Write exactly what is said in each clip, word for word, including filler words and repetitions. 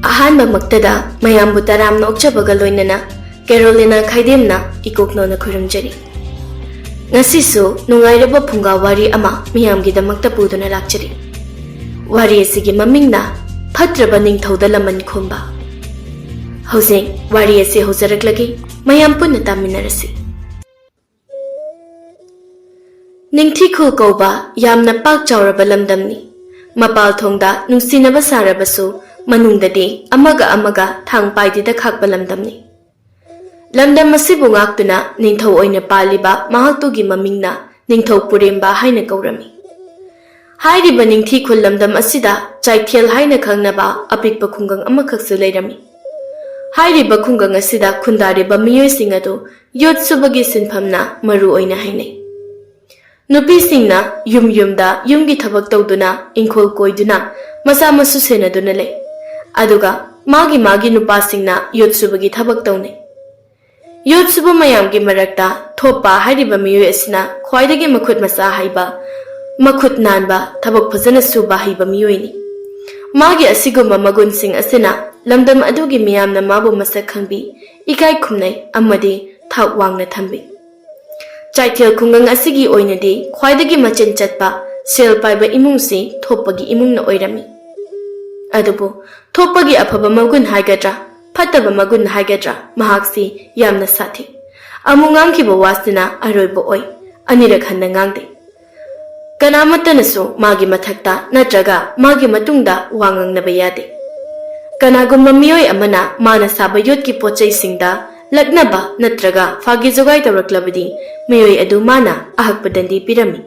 ꯑꯍꯥꯟꯕꯃꯛꯇꯗ ꯃꯌꯥꯝꯕꯨ ꯇꯔꯥꯝꯅ ꯑꯣꯛꯆꯕꯒ ꯂꯣꯏꯅꯅ ꯀꯦꯔꯣꯂꯤꯅꯥ ꯈꯥꯏꯗꯦꯝꯅ ꯏꯀꯣꯛꯅꯣꯅ ꯈꯨꯔꯨꯝꯖꯔꯤ꯫ ꯉꯁꯤꯁꯨ ꯅꯨꯡꯉꯥꯏꯔꯕ ꯐꯨꯡꯒꯥ ꯋꯥꯔꯤ ꯑꯃ ꯃꯤꯌꯥꯝꯒꯤꯗꯃꯛꯇ ꯄꯨꯗꯨꯅ ꯂꯥꯛꯆꯔꯤ꯫ ꯋꯥꯔꯤ ꯑꯁꯤꯒꯤ ꯃꯃꯤꯡꯅ ꯐꯠꯇ꯭ꯔꯕ ꯅꯤꯡꯊꯧꯗ ꯂꯃꯟ ꯈꯨꯝꯕ꯫ ꯍꯧꯖꯤꯛ ꯋꯥꯔꯤ ꯑꯁꯤ ꯍꯧꯖꯔꯛꯂꯒꯦ, ꯃꯌꯥꯝ ꯄꯨꯟꯅ ꯇꯥꯃꯤꯟꯅꯔꯁꯤ꯫ ꯅꯤꯡꯊꯤꯈꯨꯜ ꯀꯧꯕ ꯌꯥꯝꯅ ꯄꯥꯛ ꯆꯥꯎꯔꯕ ꯂꯝꯗꯝꯅꯤ꯫ ꯃꯄꯥꯜ ꯊꯣꯡꯗ ꯅꯨꯡꯁꯤꯅꯕ ꯁꯥꯔꯕꯁꯨ, ꯃꯅꯨꯡꯗꯗꯤ ꯑꯃꯒ ꯑꯃꯒ ꯊꯥꯡ ꯄꯥꯏꯗꯦꯗ ꯈꯥꯛꯄ ꯂꯝꯗꯝꯅꯤ꯫ ꯂꯝꯗꯝ ꯑꯁꯤꯕꯨ ꯉꯥꯛꯇꯨꯅ ꯅꯤꯡꯊꯧ ꯑꯣꯏꯅ ꯄꯥꯜꯂꯤꯕ ꯃꯍꯥꯛꯇꯨꯒꯤ ꯃꯃꯤꯡꯅ ꯅꯤꯡꯊꯧ ꯄꯨꯔꯦꯝꯕ ꯍꯥꯏꯅ ꯀꯧꯔꯝꯃꯤ꯫ ꯍꯥꯏꯔꯤꯕ ꯅꯤꯡꯊꯤꯈꯨꯜ ꯂꯝꯗꯝ ꯑꯁꯤꯗ ꯆꯥꯏꯊꯦꯜ ꯍꯥꯏꯅ ꯈꯪꯅꯕ ꯑꯄꯤꯛꯄ ꯈꯨꯡꯒꯪ ꯑꯃꯈꯛꯁꯨ ꯂꯩꯔꯝꯃꯤ꯫ ꯍꯥꯏꯔꯤꯕ ꯈꯨꯡꯒꯪ ꯑꯁꯤꯗ ꯈꯨꯟꯗꯥꯔꯤꯕ ꯃꯤꯑꯣꯏꯁꯤꯡ ꯑꯗꯨ ꯌꯣꯠ ꯁꯨꯕꯒꯤ ꯁꯤꯟꯐꯝꯅ ꯃꯔꯨ ꯑꯣꯏꯅ ꯍꯩꯅꯩ꯫ ꯅꯨꯄꯤꯁꯤꯡꯅ ꯌꯨꯝ ꯌꯨꯝꯗ ꯌꯨꯝꯒꯤ ꯊꯕꯛ ꯇꯧꯗꯨꯅ, ꯏꯪꯈꯣꯜ ꯀꯣꯏꯗꯨꯅ, ꯃꯆꯥ ꯃꯁꯨ ꯁꯦꯟꯅꯗꯨꯅ ꯂꯩ꯫ ꯑꯗꯨꯒ ꯃꯥꯒꯤ ꯃꯥꯒꯤ ꯅꯨꯄꯥꯁꯤꯡꯅ ꯌꯣꯠ ꯁꯨꯕꯒꯤ ꯊꯕꯛ ꯇꯧꯅꯩ꯫ ꯌꯣꯠ ꯁꯨꯕ ꯃꯌꯥꯝꯒꯤ ꯃꯔꯛꯇ ꯊꯣꯞꯄ ꯍꯥꯏꯔꯤꯕ ꯃꯤꯑꯣꯏ ꯑꯁꯤꯅ ꯈ꯭ꯋꯥꯏꯗꯒꯤ ꯃꯈꯨꯠ ꯃꯁꯥ ꯍꯩꯕ, ꯃꯈꯨꯠ ꯅꯥꯟꯕ, ꯊꯕꯛ ꯐꯖꯅ ꯁꯨꯕ ꯍꯩꯕ ꯃꯤꯑꯣꯏꯅꯤ꯫ ꯃꯥꯒꯤ ꯑꯁꯤꯒꯨꯝꯕ ꯃꯒꯨꯟꯁꯤꯡ ꯑꯁꯤꯅ ꯂꯝꯗꯝ ꯑꯗꯨꯒꯤ ꯃꯤꯌꯥꯝꯅ ꯃꯥꯕꯨ ꯃꯁꯛ ꯈꯪꯕꯤ, ꯏꯀꯥꯏ ꯈꯨꯝꯅꯩ ꯑꯃꯗꯤ ꯊꯥꯛ ꯋꯥꯡꯅ ꯊꯝꯕꯤ꯫ ꯆꯥꯏꯊꯦꯜ ꯈꯨꯡꯒꯪ ꯑꯁꯤꯒꯤ ꯑꯣꯏꯅꯗꯤ ꯈ꯭ꯋꯥꯏꯗꯒꯤ ꯃꯆꯤꯟ ꯆꯠꯄ, ꯁꯦꯜ ꯄꯥꯏꯕ ꯏꯃꯨꯡꯁꯤ ꯊꯣꯞꯄꯒꯤ ꯏꯃꯨꯡꯅ ꯑꯣꯏꯔꯝꯃꯤ꯫ ꯑꯗꯨꯕꯨ ꯊꯣꯞꯄꯒꯤ ꯑꯐꯕ ꯃꯒꯨꯟ ꯍꯥꯏꯒꯗ꯭ꯔꯥ, ꯐꯠꯇꯕ ꯃꯒꯨꯟ ꯍꯥꯏꯒꯗ꯭ꯔꯥ, ꯃꯍꯥꯛꯁꯤ ꯌꯥꯝꯅ ꯁꯥꯊꯤ꯫ ꯑꯃꯨꯛ ꯉꯥꯡꯈꯤꯕ ꯋꯥꯁꯤꯅ ꯑꯔꯣꯏꯕ ꯑꯣꯏ, ꯑꯅꯤꯔꯛ ꯍꯟꯅ ꯉꯥꯡꯗꯦ꯫ ꯀꯅꯥꯃꯠꯇꯅꯁꯨ ꯃꯥꯒꯤ ꯃꯊꯛꯇ ꯅꯠꯇ꯭ꯔꯒ ꯃꯥꯒꯤ ꯃꯇꯨꯡꯗ ꯋꯥ ꯉꯥꯡꯅꯕ ꯌꯥꯗꯦ꯫ ꯀꯅꯥꯒꯨꯝꯕ ꯃꯤꯑꯣꯏ ꯑꯃꯅ ꯃꯥꯅ ꯁꯥꯕ ꯌꯣꯠꯀꯤ ꯄꯣꯠꯆꯩꯁꯤꯡꯗ ꯂꯛꯅꯕ ꯅꯠꯇ꯭ꯔꯒ ꯐꯥꯒꯤ ꯖꯣꯒꯥꯏ ꯇꯧꯔꯛꯂꯕꯗꯤ, ꯃꯤꯑꯣꯏ ꯑꯗꯨ ꯃꯥꯅ ꯑꯍꯛꯄ ꯗꯟꯗꯤ ꯄꯤꯔꯝꯃꯤ꯫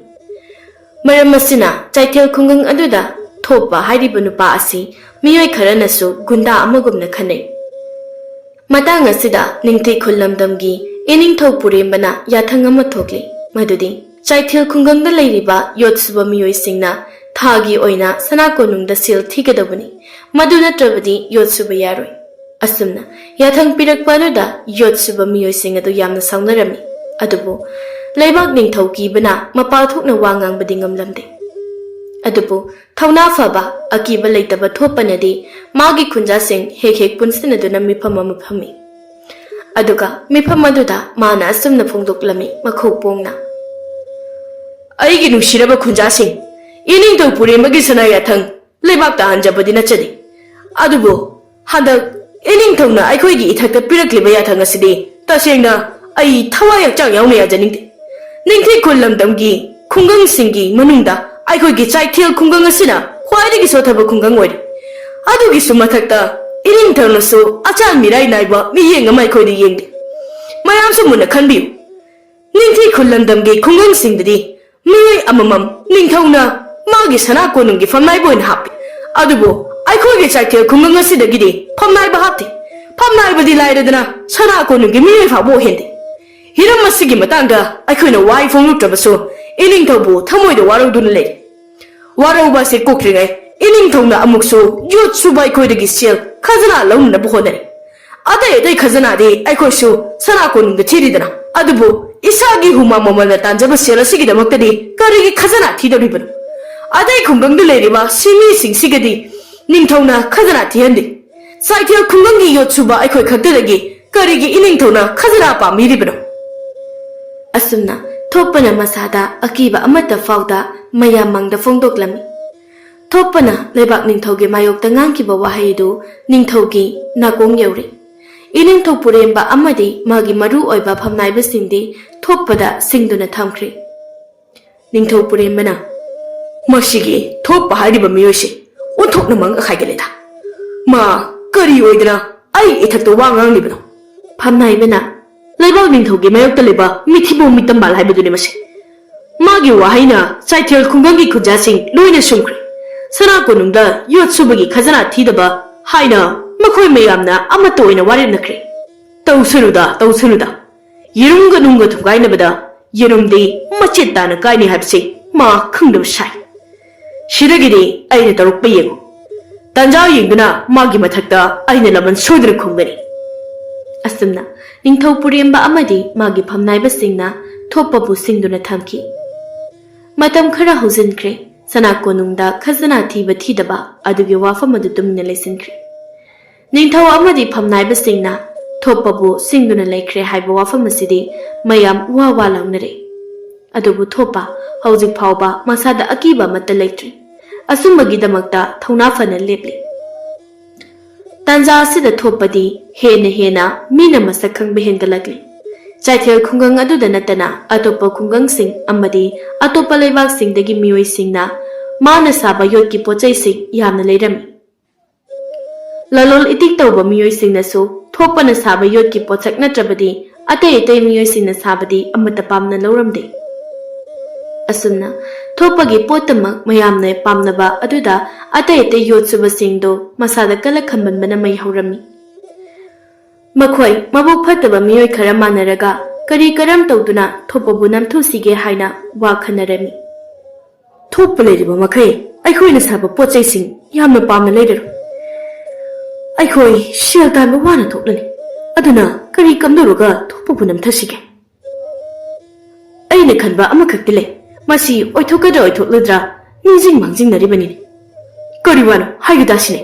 ꯃꯔꯝ ꯑꯁꯤꯅ ꯆꯥꯏꯊꯦꯜ ꯈꯨꯡꯒꯪ ꯑꯗꯨꯗ ꯊꯣꯞꯄ ꯍꯥꯏꯔꯤꯕ ꯅꯨꯄꯥ ꯑꯁꯤ ꯃꯤꯑꯣꯏ ꯈꯔꯅꯁꯨ ꯒꯨꯟꯗꯥ ꯑꯃꯒꯨꯝꯅ ꯈꯟꯅꯩ꯫ ꯃꯇꯥꯡ ꯑꯁꯤꯗ ꯅꯤꯡꯊꯤꯈꯨꯜ ꯂꯝꯗꯝꯒꯤ ꯏꯅꯤꯡꯊꯧ ꯄꯨꯔꯦꯝꯕꯅ ꯌꯥꯊꯪ ꯑꯃ ꯊꯣꯛꯂꯤ, ꯃꯗꯨꯗꯤ ꯆꯥꯏꯊꯦꯜ ꯈꯨꯡꯒꯪꯗ ꯂꯩꯔꯤꯕ ꯌꯣꯠ ꯁꯨꯕ ꯃꯤꯑꯣꯏꯁꯤꯡꯅ ꯊꯥꯒꯤ ꯑꯣꯏꯅ ꯁꯅꯥ ꯀꯣꯅꯨꯡꯗ ꯁꯦꯜ ꯊꯤꯒꯗꯕꯅꯤ, ꯃꯗꯨ ꯅꯠꯇ꯭ꯔꯕꯗꯤ ꯌꯣꯠ ꯁꯨꯕ ꯌꯥꯔꯣꯏ꯫ ꯑꯁꯨꯝꯅ ꯌꯥꯊꯪ ꯄꯤꯔꯛꯄ ꯑꯗꯨꯗ ꯌꯣꯠ ꯁꯨꯕ ꯃꯤꯑꯣꯏꯁꯤꯡ ꯑꯗꯨ ꯌꯥꯝꯅ ꯁꯥꯎꯅꯔꯝꯃꯤ꯫ ꯑꯗꯨꯕꯨ ꯂꯩꯕꯥꯛ ꯅꯤꯡꯊꯧ ꯀꯤꯕꯅ ꯃꯄꯥꯜ ꯊꯣꯛꯅ ꯋꯥ ꯉꯥꯡꯕꯗꯤ ꯉꯝꯂꯝꯗꯦ꯫ ꯑꯗꯨꯕꯨ ꯊꯧꯅꯥ ꯐꯕ, ꯑꯀꯤꯕ ꯂꯩꯇꯕ ꯊꯣꯞꯄꯅꯗꯤ ꯃꯥꯒꯤ ꯈꯨꯟꯖꯥꯁꯤꯡ ꯍꯦꯛ ꯍꯦꯛ ꯄꯨꯟꯁꯤꯟꯅꯗꯨꯅ ꯃꯤꯐꯝ ꯑꯃ ꯐꯝꯃꯤ꯫ ꯑꯗꯨꯒ ꯃꯤꯐꯝ ꯑꯗꯨꯗ ꯃꯥꯅ ꯑꯁꯨꯝꯅ ꯐꯣꯡꯗꯣꯛꯂꯝꯃꯤ ꯃꯈꯧ ꯄꯣꯡꯅ, "ꯑꯩꯒꯤ ꯅꯨꯡꯁꯤꯔꯕ ꯈꯨꯟꯖꯥꯁꯤꯡ, ꯏꯅꯤꯡꯊꯧ ꯄꯨꯔꯦꯝꯕꯒꯤ ꯁꯅꯥ ꯌꯥꯊꯪ ꯂꯩꯕꯥꯛꯇ ꯍꯟꯖꯕꯗꯤ ꯅꯠꯆꯗꯦ꯫ ꯑꯗꯨꯕꯨ ꯍꯟꯗꯛ ꯏꯅꯤꯡꯊꯧꯅ ꯑꯩꯈꯣꯏꯒꯤ ꯏꯊꯛꯇ ꯄꯤꯔꯛꯂꯤꯕ ꯌꯥꯊꯪ ꯑꯁꯤꯗꯤ ꯇꯁꯦꯡꯅ ꯑꯩ ꯊꯋꯥꯏ ꯍꯛꯆꯥꯡ ꯌꯥꯎꯅ ꯌꯥꯖꯅꯤꯡꯗꯦ꯫ ꯅꯤꯡꯊꯤ ꯈꯨꯜ ꯂꯝꯗꯝꯒꯤ ꯈꯨꯡꯒꯪꯁꯤꯡꯒꯤ ꯃꯅꯨꯡꯗ ꯑꯩꯈꯣꯏꯒꯤ ꯆꯥꯏꯊꯦꯜ ꯈꯨꯡꯒꯪ ꯑꯁꯤꯅ ꯈ꯭ꯋꯥꯏꯗꯒꯤ ꯁꯣꯠꯊꯕ ꯈꯨꯡꯒꯪ ꯑꯣꯏꯔꯤ꯫ ꯑꯗꯨꯒꯤꯁꯨ ꯃꯊꯛꯇ ꯏꯅꯤꯡꯊꯧꯅꯁꯨ ꯑꯆꯥꯟ ꯃꯤꯔꯥꯏ ꯅꯥꯏꯕ ꯃꯤꯠꯌꯦꯡ ꯑꯃ ꯑꯩꯈꯣꯏꯗ ꯌꯦꯡꯂꯤ꯫ ꯃꯌꯥꯝꯁꯨ ꯃꯨꯟꯅ ꯈꯟꯕꯤꯌꯨ꯫ ꯅꯤꯡꯊꯤ ꯈꯨꯜ ꯂꯝꯗꯝꯒꯤ ꯈꯨꯡꯒꯪꯁꯤꯡꯗꯗꯤ ꯃꯤꯑꯣꯏ ꯑꯃꯃꯝ ꯅꯤꯡꯊꯧꯅ ꯃꯥꯒꯤ ꯁꯅꯥ ꯀꯣꯅꯨꯡꯒꯤ ꯐꯝꯅꯥꯏꯕ ꯑꯣꯏꯅ ꯍꯥꯞꯄꯤ꯫ ꯑꯗꯨꯕꯨ ꯑꯩꯈꯣꯏꯒꯤ ꯆꯥꯏꯊꯦꯜ ꯈꯨꯡꯒꯪ ꯑꯁꯤꯗꯒꯤꯗꯤ ꯐꯝꯅꯥꯏꯕ ꯍꯥꯞꯇꯦ꯫ ꯐꯝꯅꯥꯏꯕꯗꯤ ꯂꯥꯏꯔꯗꯅ ꯁꯅꯥ ꯀꯣꯅꯨꯡꯒꯤ ꯃꯤꯑꯣꯏ ꯐꯥꯎꯕ ꯑꯣꯏꯍꯟꯗꯦ꯫ ꯍꯤꯔꯝ ꯑꯁꯤꯒꯤ ꯃꯇꯥꯡꯗ ꯑꯩꯈꯣꯏꯅ ꯋꯥꯍꯩ ꯐꯣꯡꯂꯛꯇ꯭ꯔꯕꯁꯨ ꯏꯅꯤꯡꯊꯧꯕꯨ ꯊꯃꯣꯏꯗ ꯋꯥꯔꯧꯗꯨꯅ ꯂꯩꯔꯤ꯫ ꯋꯥꯔꯧꯕ ꯑꯁꯤ ꯀꯣꯛꯇ꯭ꯔꯤꯉꯩ ꯏꯅꯤꯡꯊꯧꯅ ꯑꯃꯨꯛꯁꯨ ꯌꯣꯠ ꯁꯨꯕ ꯑꯩꯈꯣꯏꯗꯒꯤ ꯁꯦꯜ ꯈꯖꯅꯥ ꯂꯧꯅꯅꯕ ꯍꯣꯠꯅꯔꯤ꯫ ꯑꯇꯩ ꯑꯇꯩ ꯈꯖꯅꯥꯗꯤ ꯑꯩꯈꯣꯏꯁꯨ ꯁꯅꯥ ꯀꯣꯅꯨꯡꯗ ꯊꯤꯔꯤꯗꯅ, ꯑꯗꯨꯕꯨ ꯏꯁꯥꯒꯤ ꯍꯨꯃꯥꯡ ꯃꯃꯜꯅ ꯇꯥꯟꯖꯕ ꯁꯦꯜ ꯑꯁꯤꯒꯤꯗꯃꯛꯇꯗꯤ ꯀꯔꯤꯒꯤ ꯈꯖꯅꯥ ꯊꯤꯗꯧꯔꯤꯕꯅꯣ? ꯑꯇꯩ ꯈꯨꯡꯒꯪꯗ ꯂꯩꯔꯤꯕ ꯁꯤꯃꯤꯁꯤꯡꯁꯤꯒꯗꯤ ꯅꯤꯡꯊꯧꯅ ꯈꯖꯅꯥ ꯊꯤꯍꯟꯗꯦ꯫ ꯆꯥꯏꯊꯦꯜ ꯈꯨꯡꯒꯪꯒꯤ ꯌꯣꯠ ꯁꯨꯕ ꯑꯩꯈꯣꯏ ꯈꯛꯇꯗꯒꯤ ꯀꯔꯤꯒꯤ ꯏꯅꯤꯡꯊꯧꯅ ꯈꯖꯅꯥ ꯄꯥꯝꯕꯤꯔꯤꯕꯅꯣ?" ꯑꯁꯨꯝꯅ ꯊꯣꯛꯄꯅ ꯃꯁꯥꯗ ꯑꯀꯤꯕ ꯑꯃꯠꯇ ꯐꯥꯎꯗ ꯃꯌꯥꯝ ꯃꯥꯡꯗ ꯐꯣꯡꯗꯣꯛꯂꯝꯃꯤ꯫ ꯊꯣꯛꯄꯅ ꯂꯩꯕꯥꯛ ꯅꯤꯡꯊꯧꯒꯤ ꯃꯥꯌꯣꯛꯇ ꯉꯥꯡꯈꯤꯕ ꯋꯥꯍꯩ ꯑꯗꯨ ꯅꯤꯡꯊꯧꯒꯤ ꯅꯥꯀꯣꯡ ꯌꯧꯔꯦ꯫ ꯏꯅꯤꯡꯊꯧ ꯄꯨꯔꯦꯝꯕ ꯑꯃꯗꯤ ꯃꯥꯒꯤ ꯃꯔꯨ ꯑꯣꯏꯕ ꯐꯝꯅꯥꯏꯕꯁꯤꯡꯗꯤ ꯊꯣꯛꯄꯗ ꯁꯤꯡꯗꯨꯅ ꯊꯝꯈ꯭ꯔꯦ꯫ ꯅꯤꯡꯊꯧ ꯄꯨꯔꯦꯝꯕꯅ, "ꯃꯁꯤꯒꯤ ꯊꯣꯛꯄ ꯍꯥꯏꯔꯤꯕ ꯃꯤꯑꯣꯏꯁꯤ ꯑꯣꯟꯊꯣꯛꯅ ꯃꯉꯛ ꯍꯥꯏꯒꯠꯂꯦꯗ꯫ ꯃꯥ ꯀꯔꯤ ꯑꯣꯏꯗꯅ ꯑꯩ ꯏꯊꯛꯇ ꯋꯥ ꯉꯥꯡꯂꯤꯕꯅꯣ?" ꯐꯝꯅꯥꯏꯕꯅ, "ꯂꯩꯕꯥꯛ ꯅꯤꯡꯊꯧꯒꯤ ꯃꯥꯌꯣꯛꯇ ꯂꯩꯕ ꯃꯤꯊꯤꯕꯣꯡ ꯃꯤꯇꯝꯕꯥꯜ ꯍꯥꯏꯕꯗꯨꯅꯤ ꯃꯁꯤ꯫ ꯃꯥꯒꯤ ꯋꯥꯍꯩꯅ ꯆꯥꯏꯊꯦꯜ ꯈꯨꯡꯒꯪꯒꯤ ꯈꯨꯟꯖꯥꯁꯤꯡ ꯂꯣꯏꯅ ꯁꯨꯝꯈ꯭ꯔꯦ꯫ ꯁꯅꯥ ꯀꯣꯅꯨꯡꯗ ꯌꯣꯠ ꯁꯨꯕꯒꯤ ꯈꯖꯅꯥ ꯊꯤꯗꯕ ꯍꯥꯏꯅ ꯃꯈꯣꯏ ꯃꯌꯥꯝꯅ ꯑꯃꯠꯇ ꯑꯣꯏꯅ ꯋꯥꯔꯦꯞꯅꯈ꯭ꯔꯦ꯫ ꯇꯧꯁꯅꯨꯗ, ꯇꯧꯁꯅꯨꯗ꯫ ꯌꯦꯔꯨꯝꯒ ꯅꯨꯡꯒ ꯊꯨꯒꯥꯏꯅꯕꯗ ꯌꯦꯔꯨꯝꯗꯤ ꯃꯆꯦꯠ ꯇꯥꯅ ꯀꯥꯏꯅꯤ ꯍꯥꯏꯕꯁꯤ ꯃꯥ ꯈꯪꯗꯕ ꯁꯥꯏ꯫ ꯁꯤꯗꯒꯤꯗꯤ ꯑꯩꯅ ꯇꯧꯔꯛꯄ ꯌꯦꯡꯉꯨ꯫ ꯇꯥꯟꯖꯥ ꯌꯦꯡꯗꯨꯅ ꯃꯥꯒꯤ ꯃꯊꯛꯇ ꯑꯩꯅ ꯂꯃꯟ ꯁꯣꯏꯗꯅ ꯈꯨꯝꯒꯅꯤ꯫" ꯑꯁꯨꯝꯅ ꯅꯤꯡꯊꯧ ꯄꯨꯔꯦꯝꯕ ꯑꯃꯗꯤ ꯃꯥꯒꯤ ꯐꯝꯅꯥꯏꯕꯁꯤꯡꯅ ꯊꯣꯛꯄꯕꯨ ꯁꯤꯡꯗꯨꯅ ꯊꯝꯈꯤ꯫ ꯃꯇꯝ ꯈꯔ ꯍꯧꯖꯤꯟꯈ꯭ꯔꯦ꯫ ꯁꯅꯥ ꯀꯣꯅꯨꯡꯗ ꯈꯖꯅꯥ ꯊꯤꯕ ꯊꯤꯗꯕ ꯑꯗꯨꯒꯤ ꯋꯥꯐꯝ ꯑꯗꯨ ꯇꯨꯃꯤꯟꯅ ꯂꯩꯁꯤꯟꯈ꯭ꯔꯦ꯫ ꯅꯤꯡꯊꯧ ꯑꯃꯗꯤ ꯐꯝꯅꯥꯏꯕꯁꯤꯡꯅ ꯊꯣꯛꯄꯕꯨ ꯁꯤꯡꯗꯨꯅ ꯂꯩꯈ꯭ꯔꯦ ꯍꯥꯏꯕ ꯋꯥꯐꯝ ꯑꯁꯤꯗꯤ ꯃꯌꯥꯝ ꯋꯥ ꯋꯥ ꯂꯥꯎꯅꯔꯦ꯫ ꯑꯗꯨꯕꯨ ꯊꯣꯛꯄ ꯍꯧꯖꯤꯛ ꯐꯥꯎꯕ ꯃꯁꯥꯗ ꯑꯀꯤꯕ ꯑꯃꯠꯇ ꯂꯩꯇ꯭ꯔꯤ꯫ ꯑꯆꯨꯝꯕꯒꯤꯗꯃꯛꯇ ꯊꯧꯅꯥ ꯐꯅ ꯂꯦꯞꯂꯤ꯫ ꯇꯥꯟꯖꯥ ꯑꯁꯤꯗ ꯊꯣꯛꯄꯗꯤ ꯍꯦꯟꯅ ꯍꯦꯟꯅ ꯃꯤꯅ ꯃꯁꯛ ꯈꯪꯕ ꯍꯦꯟꯒꯠꯂꯛꯂꯤ꯫ ꯆꯥꯏꯊꯦꯜ ꯈꯨꯡꯒꯪ ꯑꯗꯨꯗ ꯅꯠꯇꯅ ꯑꯇꯣꯞꯄ ꯈꯨꯡꯒꯪꯁꯤꯡ ꯑꯃꯗꯤ ꯑꯇꯣꯞꯄ ꯂꯩꯕꯥꯛꯁꯤꯡꯗꯒꯤ ꯃꯤꯑꯣꯏꯁꯤꯡꯅ ꯃꯥꯅ ꯁꯥꯕ ꯌꯣꯠꯀꯤ ꯄꯣꯠꯆꯩꯁꯤꯡ ꯌꯥꯝꯅ ꯂꯩꯔꯝꯃꯤ꯫ ꯂꯂꯣꯜ ꯏꯇꯤꯛ ꯇꯧꯕ ꯃꯤꯑꯣꯏꯁꯤꯡꯅꯁꯨ ꯊꯣꯛꯄꯅ ꯁꯥꯕ ꯌꯣꯠꯀꯤ ꯄꯣꯠꯁꯛ ꯅꯠꯇ꯭ꯔꯕꯗꯤ ꯑꯇꯩ ꯑꯇꯩ ꯃꯤꯑꯣꯏꯁꯤꯡꯅ ꯁꯥꯕꯗꯤ ꯑꯃꯠꯇ ꯄꯥꯝꯅ ꯂꯧꯔꯝꯗꯦ꯫ ꯑꯁꯨꯝꯅ ꯊꯣꯛꯄꯒꯤ ꯄꯣꯠꯇꯃꯛ ꯃꯌꯥꯝꯅ ꯄꯥꯝꯅꯕ ꯑꯗꯨꯗ ꯑꯇꯩ ꯑꯇꯩ ꯌꯣꯠ ꯁꯨꯕꯁꯤꯡꯗꯨ ꯃꯁꯥꯗ ꯀꯂꯛ ꯈꯟꯕꯟꯕꯅ ꯃꯩ ꯍꯧꯔꯝꯃꯤ꯫ ꯃꯈꯣꯏ ꯃꯕꯨꯛ ꯐꯠꯇꯕ ꯃꯤꯑꯣꯏ ꯈꯔ ꯃꯥꯟꯅꯔꯒ ꯀꯔꯤ ꯀꯔꯝ ꯇꯧꯗꯨꯅ ꯊꯣꯛꯄꯕꯨ ꯅꯝꯊꯨꯁꯤꯒꯦ ꯍꯥꯏꯅ ꯋꯥ ꯈꯟꯅꯔꯝꯃꯤ꯫ ꯊꯣꯛꯄ ꯂꯩꯔꯤꯕ ꯃꯈꯩ ꯑꯩꯈꯣꯏꯅ ꯁꯥꯕ ꯄꯣꯠ ꯆꯩꯁꯤꯡ ꯌꯥꯝꯅ ꯄꯥꯝꯅ ꯂꯩꯔꯔꯣꯏ꯫ ꯑꯩꯈꯣꯏ ꯁꯦꯜ ꯇꯥꯟꯕ ꯋꯥꯅ ꯊꯣꯛꯂꯅꯤ꯫ ꯑꯗꯨꯅ ꯀꯔꯤ ꯀꯝꯗꯧꯔꯒ ꯊꯣꯛꯄꯕꯨ ꯅꯝꯊꯁꯤꯒꯦ? ꯑꯩꯅ ꯈꯟꯕ ꯑꯃꯈꯛꯇꯤ ꯂꯩ꯫ ꯃꯁꯤ ꯑꯣꯏꯊꯣꯛꯀꯗ꯭ꯔꯥ ꯑꯣꯏꯊꯣꯛꯂꯣꯏꯗ꯭ꯔꯥ ꯅꯤꯡꯁꯤꯡ ꯃꯥꯡꯖꯤꯡꯅꯔꯤꯕꯅꯤꯅꯦ꯫ ꯀꯔꯤ ꯋꯥꯅꯣ ꯍꯥꯏꯌꯨ ꯇꯥꯁꯤꯅꯦ꯫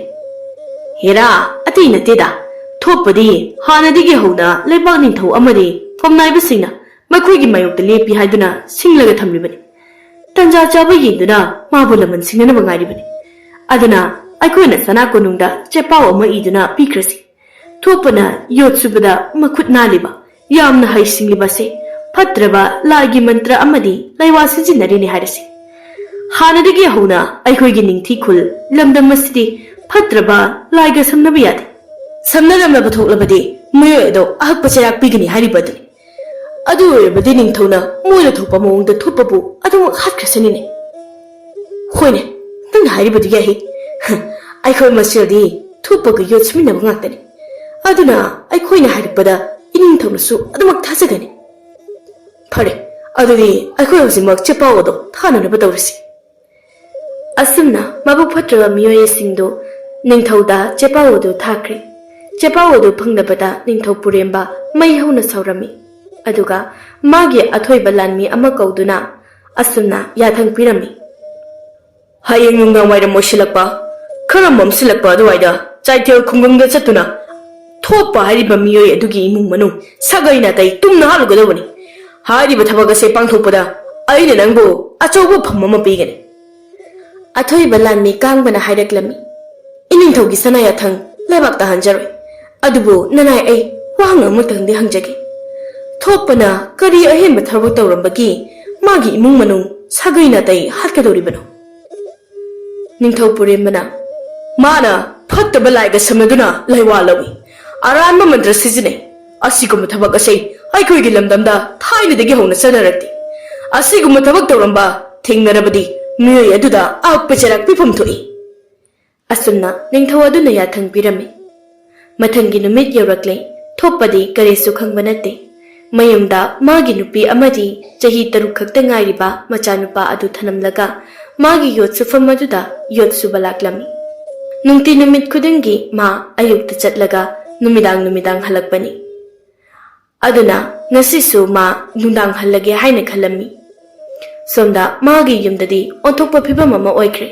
ꯍꯦꯔꯥ, ꯑꯇꯩ ꯅꯠꯇꯦꯗ꯫ ꯊꯣꯛꯄꯗꯤ ꯍꯥꯟꯅꯗꯒꯤ ꯍꯧꯅ ꯂꯩꯕꯥꯛ ꯅꯤꯡꯊꯧ ꯑꯃꯗꯤ ꯐꯝꯅꯥꯏꯕꯁꯤꯡꯅ ꯃꯈꯣꯏꯒꯤ ꯃꯥꯌꯣꯛꯇ ꯂꯦꯞꯄꯤ ꯍꯥꯏꯗꯨꯅ ꯁꯤꯡꯂꯒ ꯊꯝꯂꯤꯕꯅꯤ꯫ ꯇꯟꯖꯥ ꯆꯥꯕ ꯌꯦꯡꯗꯨꯅ ꯃꯥꯕꯨ ꯂꯃꯟ ꯁꯤꯡꯅꯅꯕ ꯉꯥꯏꯔꯤꯕꯅꯤ꯫ ꯑꯗꯨꯅ ꯑꯩꯈꯣꯏꯅ ꯁꯅꯥ ꯀꯣꯅꯨꯡꯗ ꯆꯦꯄꯥꯎ ꯑꯃ ꯏꯗꯨꯅ ꯄꯤꯈ꯭ꯔꯁꯤ꯫ ꯊꯣꯛꯄꯅ ꯌꯣꯠ ꯁꯨꯕꯗ ꯃꯈꯨꯠ ꯅꯥꯜꯂꯤꯕ, ꯌꯥꯝꯅ ꯍꯩꯁꯤꯡꯂꯤꯕꯁꯦ ꯐꯠꯇ꯭ꯔꯕ ꯂꯥꯏꯒꯤ ꯃꯟꯇ꯭ꯔ ꯑꯃꯗꯤ ꯂꯩꯋꯥ ꯁꯤꯖꯤꯟꯅꯔꯤꯅꯤ ꯍꯥꯏꯔꯁꯤ꯫ ꯍꯥꯟꯅꯗꯒꯤ ꯍꯧꯅ ꯑꯩꯈꯣꯏꯒꯤ ꯅꯤꯡꯊꯤ ꯈꯨꯜ ꯂꯝꯗꯝ ꯑꯁꯤꯗꯤ ꯐꯠꯇ꯭ꯔꯕ ꯂꯥꯏꯒ ꯁꯝꯅꯕ ꯌꯥꯗꯦ꯫ ꯁꯝꯅꯔꯝꯂꯕ ꯊꯣꯛꯂꯕꯗꯤ ꯃꯤꯑꯣꯏ ꯑꯗꯣ ꯑꯍꯛꯄ ꯆꯩꯔꯥꯛ ꯄꯤꯒꯅꯤ ꯍꯥꯏꯔꯤꯕ ꯑꯗꯨꯅꯤ꯫ ꯑꯗꯨ ꯑꯣꯏꯔꯕꯗꯤ ꯅꯤꯡꯊꯧꯅ ꯃꯣꯏꯅ ꯊꯣꯛꯄ ꯃꯑꯣꯡꯗ ꯊꯣꯛꯄꯕꯨ ꯑꯗꯨꯃꯛ ꯍꯥꯠꯈ꯭ꯔꯁꯅꯤꯅꯦ꯫ ꯍꯣꯏꯅꯦ, ꯅꯪꯅ ꯍꯥꯏꯔꯤꯕꯗꯨ ꯌꯥꯏ꯫ ꯑꯩꯈꯣꯏ ꯃꯁꯦꯜꯗꯤ ꯊꯣꯛꯄꯒ ꯌꯣꯠ ꯁꯨꯃꯤꯟꯅꯕ ꯉꯥꯛꯇꯅꯤ꯫ ꯑꯗꯨꯅ ꯑꯩꯈꯣꯏꯅ ꯍꯥꯏꯔꯛꯄꯗ ꯏꯅꯤꯡꯊꯧꯅꯁꯨ ꯑꯗꯨꯃꯛ ꯊꯥꯖꯒꯅꯤ꯫ ꯐꯔꯦ, ꯑꯗꯨꯗꯤ ꯑꯩꯈꯣꯏ ꯍꯧꯖꯤꯛꯃꯛ ꯆꯦꯄꯥꯎ ꯑꯗꯣ ꯊꯥꯅꯅꯕ ꯇꯧꯔꯁꯤ꯫ ꯑꯁꯨꯝꯅ ꯃꯕꯨꯛ ꯐꯠꯇ꯭ꯔꯕ ꯃꯤꯑꯣꯏꯁꯤꯡꯗꯨ ꯅꯤꯡꯊꯧꯗ ꯆꯦꯄꯥꯎ ꯑꯗꯨ ꯊꯥꯈ꯭ꯔꯦ꯫ ꯆꯦꯄꯥꯎ ꯑꯗꯨ ꯐꯪꯗꯕꯗ ꯅꯤꯡꯊꯧ ꯄꯨꯔꯦꯝꯕ ꯃꯩ ꯍꯧꯅ ꯁꯧꯔꯝꯃꯤ꯫ ꯑꯗꯨꯒ ꯃꯥꯒꯤ ꯑꯊꯣꯏꯕ ꯂꯥꯟꯃꯤ ꯑꯃ ꯀꯧꯗꯨꯅ ꯑꯁꯨꯝꯅ ꯌꯥꯊꯪ ꯄꯤꯔꯝꯃꯤ꯫ ꯍꯌꯦꯡ ꯅꯨꯡꯗꯥꯡ ꯋꯥꯏꯔꯝ ꯑꯣꯏꯁꯤꯜꯂꯛꯄ, ꯈꯔ ꯃꯝꯁꯤꯜꯂꯛꯄ ꯑꯗꯨꯋꯥꯏꯗ ꯆꯥꯏꯊꯦꯜ ꯈꯨꯡꯒꯪꯗ ꯆꯠꯇꯨꯅ ꯊꯣꯛꯄ ꯍꯥꯏꯔꯤꯕ ꯃꯤꯑꯣꯏ ꯑꯗꯨꯒꯤ ꯏꯃꯨꯡ ꯃꯅꯨꯡ ꯁꯥꯒꯩ ꯅꯥꯇꯩ ꯇꯨꯝꯅ ꯍꯥꯠꯂꯨꯒꯗꯧꯕꯅꯤ꯫ ꯍꯥꯏꯔꯤꯕ ꯊꯕꯛ ꯑꯁꯦ ꯄꯥꯡꯊꯣꯛꯄꯗ ꯑꯩꯅ ꯅꯪꯕꯨ ꯑꯆꯧꯕ ꯐꯝ ꯑꯃ ꯄꯤꯒꯅꯤ꯫ ꯑꯊꯣꯏꯕ ꯂꯥꯟꯃꯤ ꯀꯥꯡꯕꯅ ꯍꯥꯏꯔꯛꯂꯝꯃꯤ, "ꯏꯅꯤꯡꯊꯧꯒꯤ ꯁꯅꯥ ꯌꯥꯊꯪ ꯂꯩꯕꯥꯛ ꯇꯥꯍꯟꯖꯔꯣꯏ꯫ ꯑꯗꯨꯕꯨ ꯅꯅꯥꯏ, ꯑꯩ ꯋꯥꯍꯪ ꯑꯃꯇꯪꯗꯤ ꯍꯪꯖꯒꯦ꯫ ꯊꯣꯛꯄꯅ ꯀꯔꯤ ꯑꯍꯦꯟꯕ ꯊꯕꯛ ꯇꯧꯔꯝꯕꯒꯤ ꯃꯥꯒꯤ ꯏꯃꯨꯡ ꯃꯅꯨꯡ ꯁꯥꯒꯩ ꯅꯥꯇꯩ ꯍꯥꯠꯀꯗꯧꯔꯤꯕꯅꯣ?" ꯅꯤꯡꯊꯧ ꯄꯨꯔꯦꯝꯕꯅ, "ꯃꯥꯅ ꯐꯠꯇꯕ ꯂꯥꯏꯒ ꯁꯝꯅꯗꯨꯅ ꯂꯩꯋꯥ ꯂꯧꯏ, ꯑꯔꯥꯟꯕ ꯃꯟꯇ꯭ꯔ ꯁꯤꯖꯤꯟꯅꯩ꯫ ꯑꯁꯤꯒꯨꯝꯕ ꯊꯕꯛ ꯑꯁꯤ ꯑꯩꯈꯣꯏꯒꯤ ꯂꯝꯗꯝꯗ ꯊꯥꯏꯅꯗꯒꯤ ꯍꯧꯅ ꯆꯠꯅꯔꯛꯇꯦ꯫ ꯑꯁꯤꯒꯨꯝꯕ ꯊꯕꯛ ꯇꯧꯔꯝꯕ ꯊꯦꯡꯅꯔꯕꯗꯤ ꯃꯤꯑꯣꯏ ꯑꯗꯨꯗ ꯑꯍꯛꯄ ꯆꯩꯔꯥꯛ ꯄꯤꯐꯝ ꯊꯣꯛꯏ꯫" ꯑꯁꯨꯝꯅ ꯅꯤꯡꯊꯧ ꯑꯗꯨꯅ ꯌꯥꯊꯪ ꯄꯤꯔꯝꯃꯤ꯫ ꯃꯊꯪꯒꯤ ꯅꯨꯃꯤꯠ ꯌꯧꯔꯛꯂꯦ꯫ ꯊꯣꯛꯄꯗꯤ ꯀꯔꯤꯁꯨ ꯈꯪꯕ ꯅꯠꯇꯦ꯫ ꯃꯌꯨꯝꯗ ꯃꯥꯒꯤ ꯅꯨꯄꯤ ꯑꯃꯗꯤ ꯆꯍꯤ ꯇꯔꯨꯛ ꯈꯛꯇ ꯉꯥꯏꯔꯤꯕ ꯃꯆꯥꯅꯨꯄꯥ ꯑꯗꯨ ꯊꯅꯝꯂꯒ ꯃꯥꯒꯤ ꯌꯣꯠ ꯁꯨꯐꯝ ꯑꯗꯨꯗ ꯌꯣꯠ ꯁꯨꯕ ꯂꯥꯛꯂꯝꯃꯤ꯫ ꯅꯨꯡꯇꯤ ꯅꯨꯃꯤꯠ ꯈꯨꯗꯤꯡꯒꯤ ꯃꯥ ꯑꯌꯨꯛꯇ ꯆꯠꯂꯒ ꯅꯨꯃꯤꯗꯥꯡ ꯅꯨꯃꯤꯗꯥꯡ ꯍꯜꯂꯛꯄꯅꯤ꯫ ꯑꯗꯨꯅ ꯉꯁꯤꯁꯨ ꯃꯥ ꯅꯨꯡꯗꯥꯡ ꯍꯜꯂꯒꯦ ꯍꯥꯏꯅ ꯈꯜꯂꯝꯃꯤ꯫ ꯁꯣꯝꯗ ꯃꯥꯒꯤ ꯌꯨꯝꯗꯗꯤ ꯑꯣꯟꯊꯣꯛꯄ ꯐꯤꯕꯝ ꯑꯃ ꯑꯣꯏꯈ꯭ꯔꯦ꯫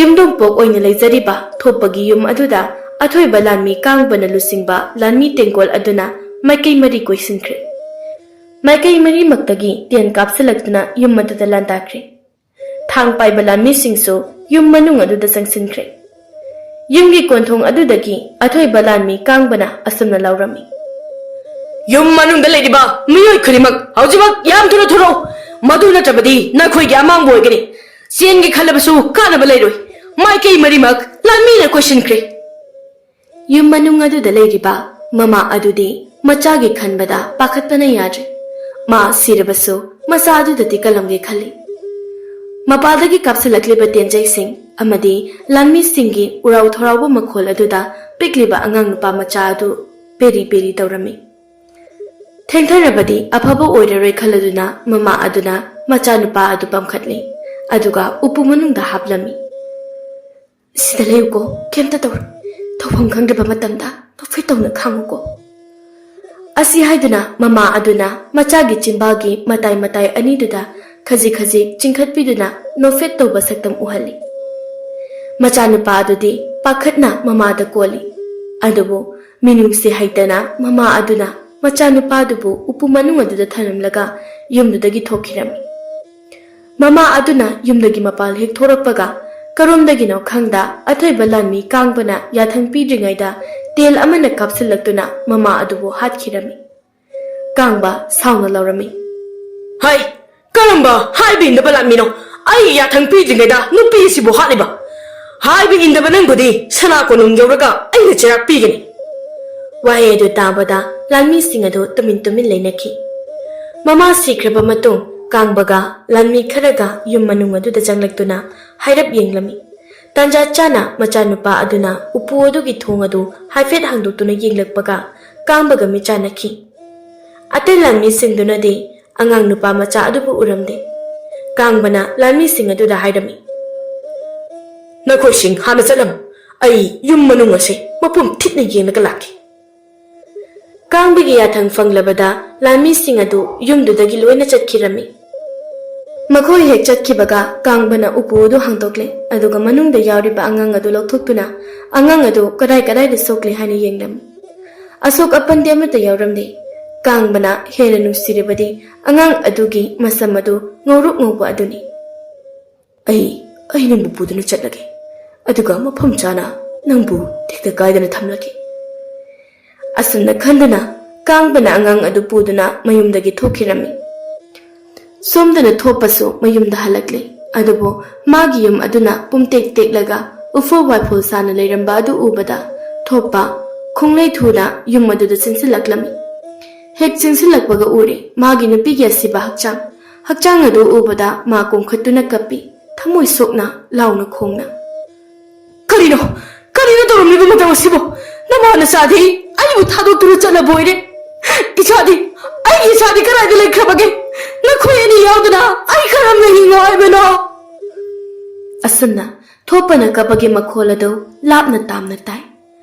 ꯌꯨꯝꯗꯣꯡꯄꯣꯛ ꯑꯣꯏꯅ ꯂꯩꯖꯔꯤꯕ ꯊꯣꯛꯄꯒꯤ ꯌꯨꯝ ꯑꯗꯨꯗ ꯑꯊꯣꯏꯕ ꯂꯥꯟꯃꯤ ꯀꯥꯡꯕꯅ ꯂꯨꯆꯤꯡꯕ ꯂꯥꯟꯃꯤ ꯇꯦꯡꯒꯣꯜ ꯑꯗꯨꯅ ꯃꯥꯏꯀꯩ ꯃꯔꯤ ꯀꯣꯏꯁꯤꯟꯈ꯭ꯔꯦ꯫ ꯃꯥꯏꯀꯩ ꯃꯔꯤꯃꯛꯇꯒꯤ ꯇꯦꯟ ꯀꯥꯞꯁꯤꯜꯂꯛꯇꯨꯅ ꯌꯨꯝ ꯑꯗꯨꯗ ꯂꯥꯟꯗꯥꯈ꯭ꯔꯦ꯫ ꯊꯥꯡ ꯄꯥꯏꯕ ꯂꯥꯟꯃꯤꯁꯤꯡꯁꯨ ꯌꯨꯝ ꯃꯅꯨꯡ ꯑꯗꯨꯗ ꯆꯪꯁꯤꯟꯈ꯭ꯔꯦ꯫ ꯌꯨꯝꯒꯤ ꯀꯣꯟꯊꯣꯡ ꯑꯗꯨꯗꯒꯤ ꯑꯊꯣꯏꯕ ꯂꯥꯟꯃꯤ ꯀꯥꯡꯕꯅ ꯑꯁꯨꯝꯅ ꯂꯥꯎꯔꯝꯃꯤ, "ꯌꯨꯝ ꯃꯅꯨꯡꯗ ꯂꯩꯔꯤꯕ ꯃꯤꯑꯣꯏ ꯈꯨꯗꯤꯡꯃꯛ ꯍꯧꯖꯤꯛꯃꯛ ꯌꯥꯝ ꯊꯨꯅ ꯊꯣꯔꯛꯎ꯫ ꯃꯗꯨ ꯅꯠꯇ꯭ꯔꯕꯗꯤ ꯅꯈꯣꯏꯒꯤ ꯑꯃꯥꯡꯕ ꯑꯣꯏꯒꯅꯤ꯫ ꯆꯦꯟꯒꯦ ꯈꯜꯂꯕꯁꯨ ꯀꯥꯟꯅꯕ ꯂꯩꯔꯣꯏ꯫ ꯃꯥꯏꯀꯩ ꯃꯔꯤꯃꯛ ꯂꯥꯟꯃꯤꯅ ꯀꯣꯏꯁꯤꯟꯈ꯭ꯔꯦ꯫" ꯌꯨꯝ ꯃꯅꯨꯡ ꯑꯗꯨꯗ ꯂꯩꯔꯤꯕ ꯃꯃꯥ ꯑꯗꯨꯗꯤ ꯃꯆꯥꯒꯤ ꯈꯟꯕꯗ ꯄꯥꯈꯠꯄꯅ ꯌꯥꯗ꯭ꯔꯦ꯫ ꯃꯥ ꯁꯤꯔꯕꯁꯨ ꯃꯆꯥ ꯑꯗꯨꯗꯗꯤ ꯀꯜꯂꯝꯒꯦ ꯈꯜꯂꯤ꯫ ꯃꯄꯥꯗꯒꯤ ꯀꯥꯞꯁꯤꯜꯂꯛꯂꯤꯕ ꯇꯦꯟꯖꯩꯁꯤꯡ ꯑꯃꯗꯤ ꯂꯥꯟꯃꯤꯁꯤꯡꯒꯤ ꯎꯔꯥꯎ ꯊꯔꯥꯎꯕ ꯃꯈꯣꯜ ꯑꯗꯨꯗ ꯄꯤꯛꯂꯤꯕ ꯑꯉꯥꯡ ꯅꯨꯄꯥ ꯃꯆꯥ ꯑꯗꯨ ꯄꯦꯔꯤ ꯄꯦꯔꯤ ꯇꯧꯔꯝꯃꯤ꯫ ꯊꯦꯡꯊꯔꯕꯗꯤ ꯑꯐꯕ ꯑꯣꯏꯔꯔꯣꯏ ꯈꯜꯂꯗꯨꯅ ꯃꯃꯥ ꯑꯗꯨꯅ ꯃꯆꯥꯅꯨꯄꯥ ꯑꯗꯨ ꯄꯝꯈꯠꯂꯤ, ꯑꯗꯨꯒ ꯎꯄꯨ ꯃꯅꯨꯡꯗ ꯍꯥꯞꯂꯝꯃꯤ꯫ "ꯁꯤꯗ ꯂꯩꯌꯨꯀꯣ, ꯀꯩꯝꯇ ꯇꯧꯔꯣꯏ꯫ ꯇꯧꯐꯝ ꯈꯪꯗ꯭ꯔꯕ ꯃꯇꯝꯗ ꯅꯣꯛꯐꯦꯠ ꯇꯧꯅ ꯈꯥꯡꯉꯨꯀꯣ꯫" ꯑꯁꯤ ꯍꯥꯏꯗꯨꯅ ꯃꯃꯥ ꯑꯗꯨꯅ ꯃꯆꯥꯒꯤ ꯆꯤꯝꯕꯥꯜꯒꯤ ꯃꯇꯥꯏ ꯃꯇꯥꯏ ꯑꯅꯤꯗꯨꯗ ꯈꯖꯤꯛ ꯈꯖꯤꯛ ꯆꯤꯡꯈꯠꯄꯤꯗꯨꯅ ꯅꯣꯛꯐꯦꯠ ꯇꯧꯕ ꯁꯛꯇꯝ ꯎꯍꯜꯂꯤ꯫ ꯃꯆꯥꯅꯨꯄꯥ ꯑꯗꯨꯗꯤ ꯄꯥꯈꯠꯅ ꯃꯃꯥꯗ ꯀꯣꯜꯂꯤ꯫ ꯑꯗꯨꯕꯨ ꯃꯤꯅꯨꯡꯁꯤ ꯍꯩꯇꯅ ꯃꯃꯥ ꯑꯗꯨꯅ ꯃꯆꯥꯅꯨꯄꯥꯗꯨꯕꯨ ꯎꯄꯨ ꯃꯅꯨꯡ ꯑꯗꯨꯗ ꯊꯅꯝꯂꯒ ꯌꯨꯝꯗꯨꯗꯒꯤ ꯊꯣꯛꯈꯤꯔꯝꯃꯤ꯫ ꯃꯃꯥ ꯑꯗꯨꯅ ꯌꯨꯝꯗꯒꯤ ꯃꯄꯥꯟ ꯍꯦꯛ ꯊꯣꯔꯛꯄꯒ, ꯀꯔꯣꯝꯗꯒꯤꯅꯣ ꯈꯪꯗ ꯑꯊꯣꯏꯕ ꯂꯥꯟꯃꯤ ꯀꯥꯡꯕꯅ ꯌꯥꯊꯪ ꯄꯤꯗ꯭ꯔꯤꯉꯩꯗ ꯇꯦꯜ ꯑꯃꯅ ꯀꯥꯞꯁꯤꯜꯂꯛꯇꯨꯅ ꯃꯃꯥ ꯑꯗꯨꯕꯨ ꯍꯥꯠꯈꯤꯔꯝꯃꯤ꯫ ꯀꯥꯡꯕ ꯁꯥꯎꯅ ꯂꯧꯔꯝꯃꯤ꯫ "ꯍꯥꯏ, ꯀꯔꯝꯕ ꯍꯥꯏꯕ ꯏꯟꯗꯕ ꯂꯥꯟꯃꯤꯅꯣ? ꯑꯩ ꯌꯥꯊꯪ ꯄꯤꯗ꯭ꯔꯤꯉꯩꯗ ꯅꯨꯄꯤ ꯑꯁꯤꯕꯨ ꯍꯥꯠꯂꯤꯕ? ꯍꯥꯏꯕ ꯏꯟꯗꯕ ꯅꯪꯕꯨꯗꯤ ꯁꯅꯥ ꯀꯣꯅꯨꯡ ꯌꯧꯔꯒ ꯑꯩꯅ ꯆꯩꯔꯥꯛ ꯄꯤꯒꯅꯤ"꯫ ꯋꯥꯍꯩ ꯑꯗꯨ ꯇꯥꯕꯗ ꯂꯥꯟꯃꯤꯁꯤꯡ ꯑꯗꯨ ꯇꯨꯃꯤꯟ ꯇꯨꯃꯤꯟ ꯂꯩꯅꯈꯤ꯫ ꯃꯃꯥ ꯁꯤꯈ꯭ꯔꯕ ꯃꯇꯨꯡ ꯀꯥꯡꯕꯒ ꯂꯥꯟꯃꯤ ꯈꯔꯒ ꯌꯨꯝ ꯃꯅꯨꯡ ꯑꯗꯨꯗ ꯆꯪꯂꯛꯇꯨꯅ ꯍꯥꯏꯔꯞ ꯌꯦꯡꯂꯝꯃꯤ꯫ ꯇꯥꯟꯖꯥ ꯆꯥꯅ ꯃꯆꯥꯅꯨꯄꯥ ꯑꯗꯨꯅ ꯎꯄꯨ ꯑꯗꯨꯒꯤ ꯊꯣꯡ ꯑꯗꯨ ꯍꯥꯏꯐꯦꯠ ꯍꯥꯡꯗꯣꯛꯇꯨꯅ ꯌꯦꯡꯂꯛꯄꯒ ꯀꯥꯡꯕꯒ ꯃꯤꯠꯆꯥꯟꯅꯈꯤ꯫ ꯑꯇꯩ ꯂꯥꯟꯃꯤꯁꯤꯡꯗꯨꯅꯗꯤ ꯑꯉꯥꯡ ꯅꯨꯄꯥ ꯃꯆꯥ ꯑꯗꯨꯕꯨ ꯎꯔꯝꯗꯦ꯫ ꯀꯥꯡꯕꯅ ꯂꯥꯟꯃꯤꯁꯤꯡ ꯑꯗꯨꯗ ꯍꯥꯏꯔꯝꯃꯤ, "ꯅꯈꯣꯏꯁꯤꯡ ꯍꯥꯟꯅ ꯆꯠꯂꯝꯃꯨ꯫ ꯑꯩ ꯌꯨꯝ ꯃꯅꯨꯡ ꯑꯁꯤ ꯃꯄꯨꯝ ꯊꯤꯠꯅ ꯌꯦꯡꯂꯒ ꯂꯥꯛꯀꯦ"꯫ ꯀꯥꯡꯕꯒꯤ ꯌꯥꯊꯪ ꯐꯪꯂꯕꯗ ꯂꯥꯟꯃꯤꯁꯤꯡ ꯑꯗꯨ ꯌꯨꯝꯗꯨꯗꯒꯤ ꯂꯣꯏꯅ ꯆꯠꯈꯤꯔꯝꯃꯤ꯫ ꯃꯈꯣꯏ ꯍꯦꯛ ꯆꯠꯈꯤꯕꯒ ꯀꯥꯡꯕꯅ ꯎꯄꯨ ꯑꯗꯨ ꯍꯥꯡꯗꯣꯛꯂꯦ, ꯑꯗꯨꯒ ꯃꯅꯨꯡꯗ ꯌꯥꯎꯔꯤꯕ ꯑꯉꯥꯡ ꯑꯗꯨ ꯂꯧꯊꯣꯛꯇꯨꯅ ꯑꯉꯥꯡ ꯑꯗꯨ ꯀꯗꯥꯏ ꯀꯗꯥꯏꯗ ꯁꯣꯛꯂꯤ ꯍꯥꯏꯅ ꯌꯦꯡꯂꯝꯃꯤ꯫ ꯑꯁꯣꯛ ꯑꯄꯟꯗꯤ ꯑꯃꯠꯇ ꯌꯥꯎꯔꯝꯗꯦ꯫ ꯀꯥꯡꯕꯅ ꯍꯦꯟꯅ ꯅꯨꯡꯁꯤꯔꯤꯕꯗꯤ ꯑꯉꯥꯡ ꯑꯗꯨꯒꯤ ꯃꯁꯝ ꯑꯗꯨ ꯉꯧꯔꯣꯛ ꯉꯧꯕ ꯑꯗꯨꯅꯤ꯫ "ꯑꯩ, ꯑꯩ ꯅꯪꯕꯨ ꯄꯨꯗꯨꯅ ꯆꯠꯂꯒꯦ, ꯑꯗꯨꯒ ꯃꯐꯝ ꯆꯥꯅ ꯅꯪꯕꯨ ꯇꯦꯛꯇ ꯀꯥꯏꯗꯅ ꯊꯝꯂꯒꯦ"꯫ ꯑꯁꯨꯝꯅ ꯈꯟꯗꯨꯅ ꯀꯥꯡꯕꯅ ꯑꯉꯥꯡ ꯑꯗꯨ ꯄꯨꯗꯨꯅ ꯃꯌꯨꯝꯗꯒꯤ ꯊꯣꯛꯈꯤꯔꯝꯃꯤ꯫ ꯁꯣꯝꯗꯅ ꯊꯣꯞꯄꯁꯨ ꯃꯌꯨꯝꯗ ꯍꯜꯂꯛꯂꯦ꯫ ꯑꯗꯨꯕꯨ ꯃꯥꯒꯤ ꯌꯨꯝ ꯑꯗꯨꯅ ꯄꯨꯝꯇꯦꯛ ꯇꯦꯛꯂꯒ ꯎꯐꯨꯜ ꯋꯥꯏꯐꯨꯜ ꯁꯥꯅ ꯂꯩꯔꯝꯕ ꯑꯗꯨ ꯎꯕꯗ ꯊꯣꯞꯄ ꯈꯣꯡꯂꯩ ꯊꯨꯅ ꯌꯨꯝ ꯑꯗꯨꯗ ꯆꯦꯟꯁꯤꯜꯂꯛꯂꯝꯃꯤ꯫ ꯍꯦꯛ ꯆꯦꯟꯁꯤꯜꯂꯛꯄꯒ ꯎꯔꯦ ꯃꯥꯒꯤ ꯅꯨꯄꯤꯒꯤ ꯑꯁꯤꯕ ꯍꯛꯆꯥꯡ꯫ ꯍꯛꯆꯥꯡ ꯑꯗꯨ ꯎꯕꯗ ꯃꯥ ꯀꯣꯝꯈꯠꯇꯨꯅ ꯀꯞꯄꯤ, ꯊꯃꯣꯏ ꯁꯣꯛꯅ ꯂꯥꯎꯅ ꯈꯣꯡꯅ꯫ "ꯀꯔꯤꯅꯣ? ꯀꯔꯤꯅꯣ ꯇꯧꯔꯝꯂꯤꯕ ꯃꯇꯧ ꯑꯁꯤꯕꯨ? ꯅꯃꯥ ꯅꯆꯥꯗꯤ ꯑꯩꯕꯨ ꯊꯥꯗꯣꯛꯇꯨꯅ ꯆꯠꯂꯕ ꯑꯣꯏꯔꯦ꯫ ꯏꯆꯥꯗꯤ, ꯑꯩꯒꯤ ꯏꯆꯥꯗꯤ ꯀꯗꯥꯏꯗ ꯂꯩꯈ꯭ꯔꯕꯒꯦ? ꯅꯈꯣꯏ ꯑꯅꯤ ꯌꯥꯎꯗꯅ ꯑꯩ ꯀꯔꯝꯅ ꯍꯤꯡꯉꯣ ꯍꯥꯏꯕꯅꯣ?" ꯑꯁꯨꯝꯅ ꯊꯣꯛꯄꯅ ꯀꯞꯄꯒꯤ ꯃꯈꯣꯜ ꯑꯗꯨ ꯂꯥꯞꯅ ꯇꯥꯝꯅ ꯇꯥꯏ꯫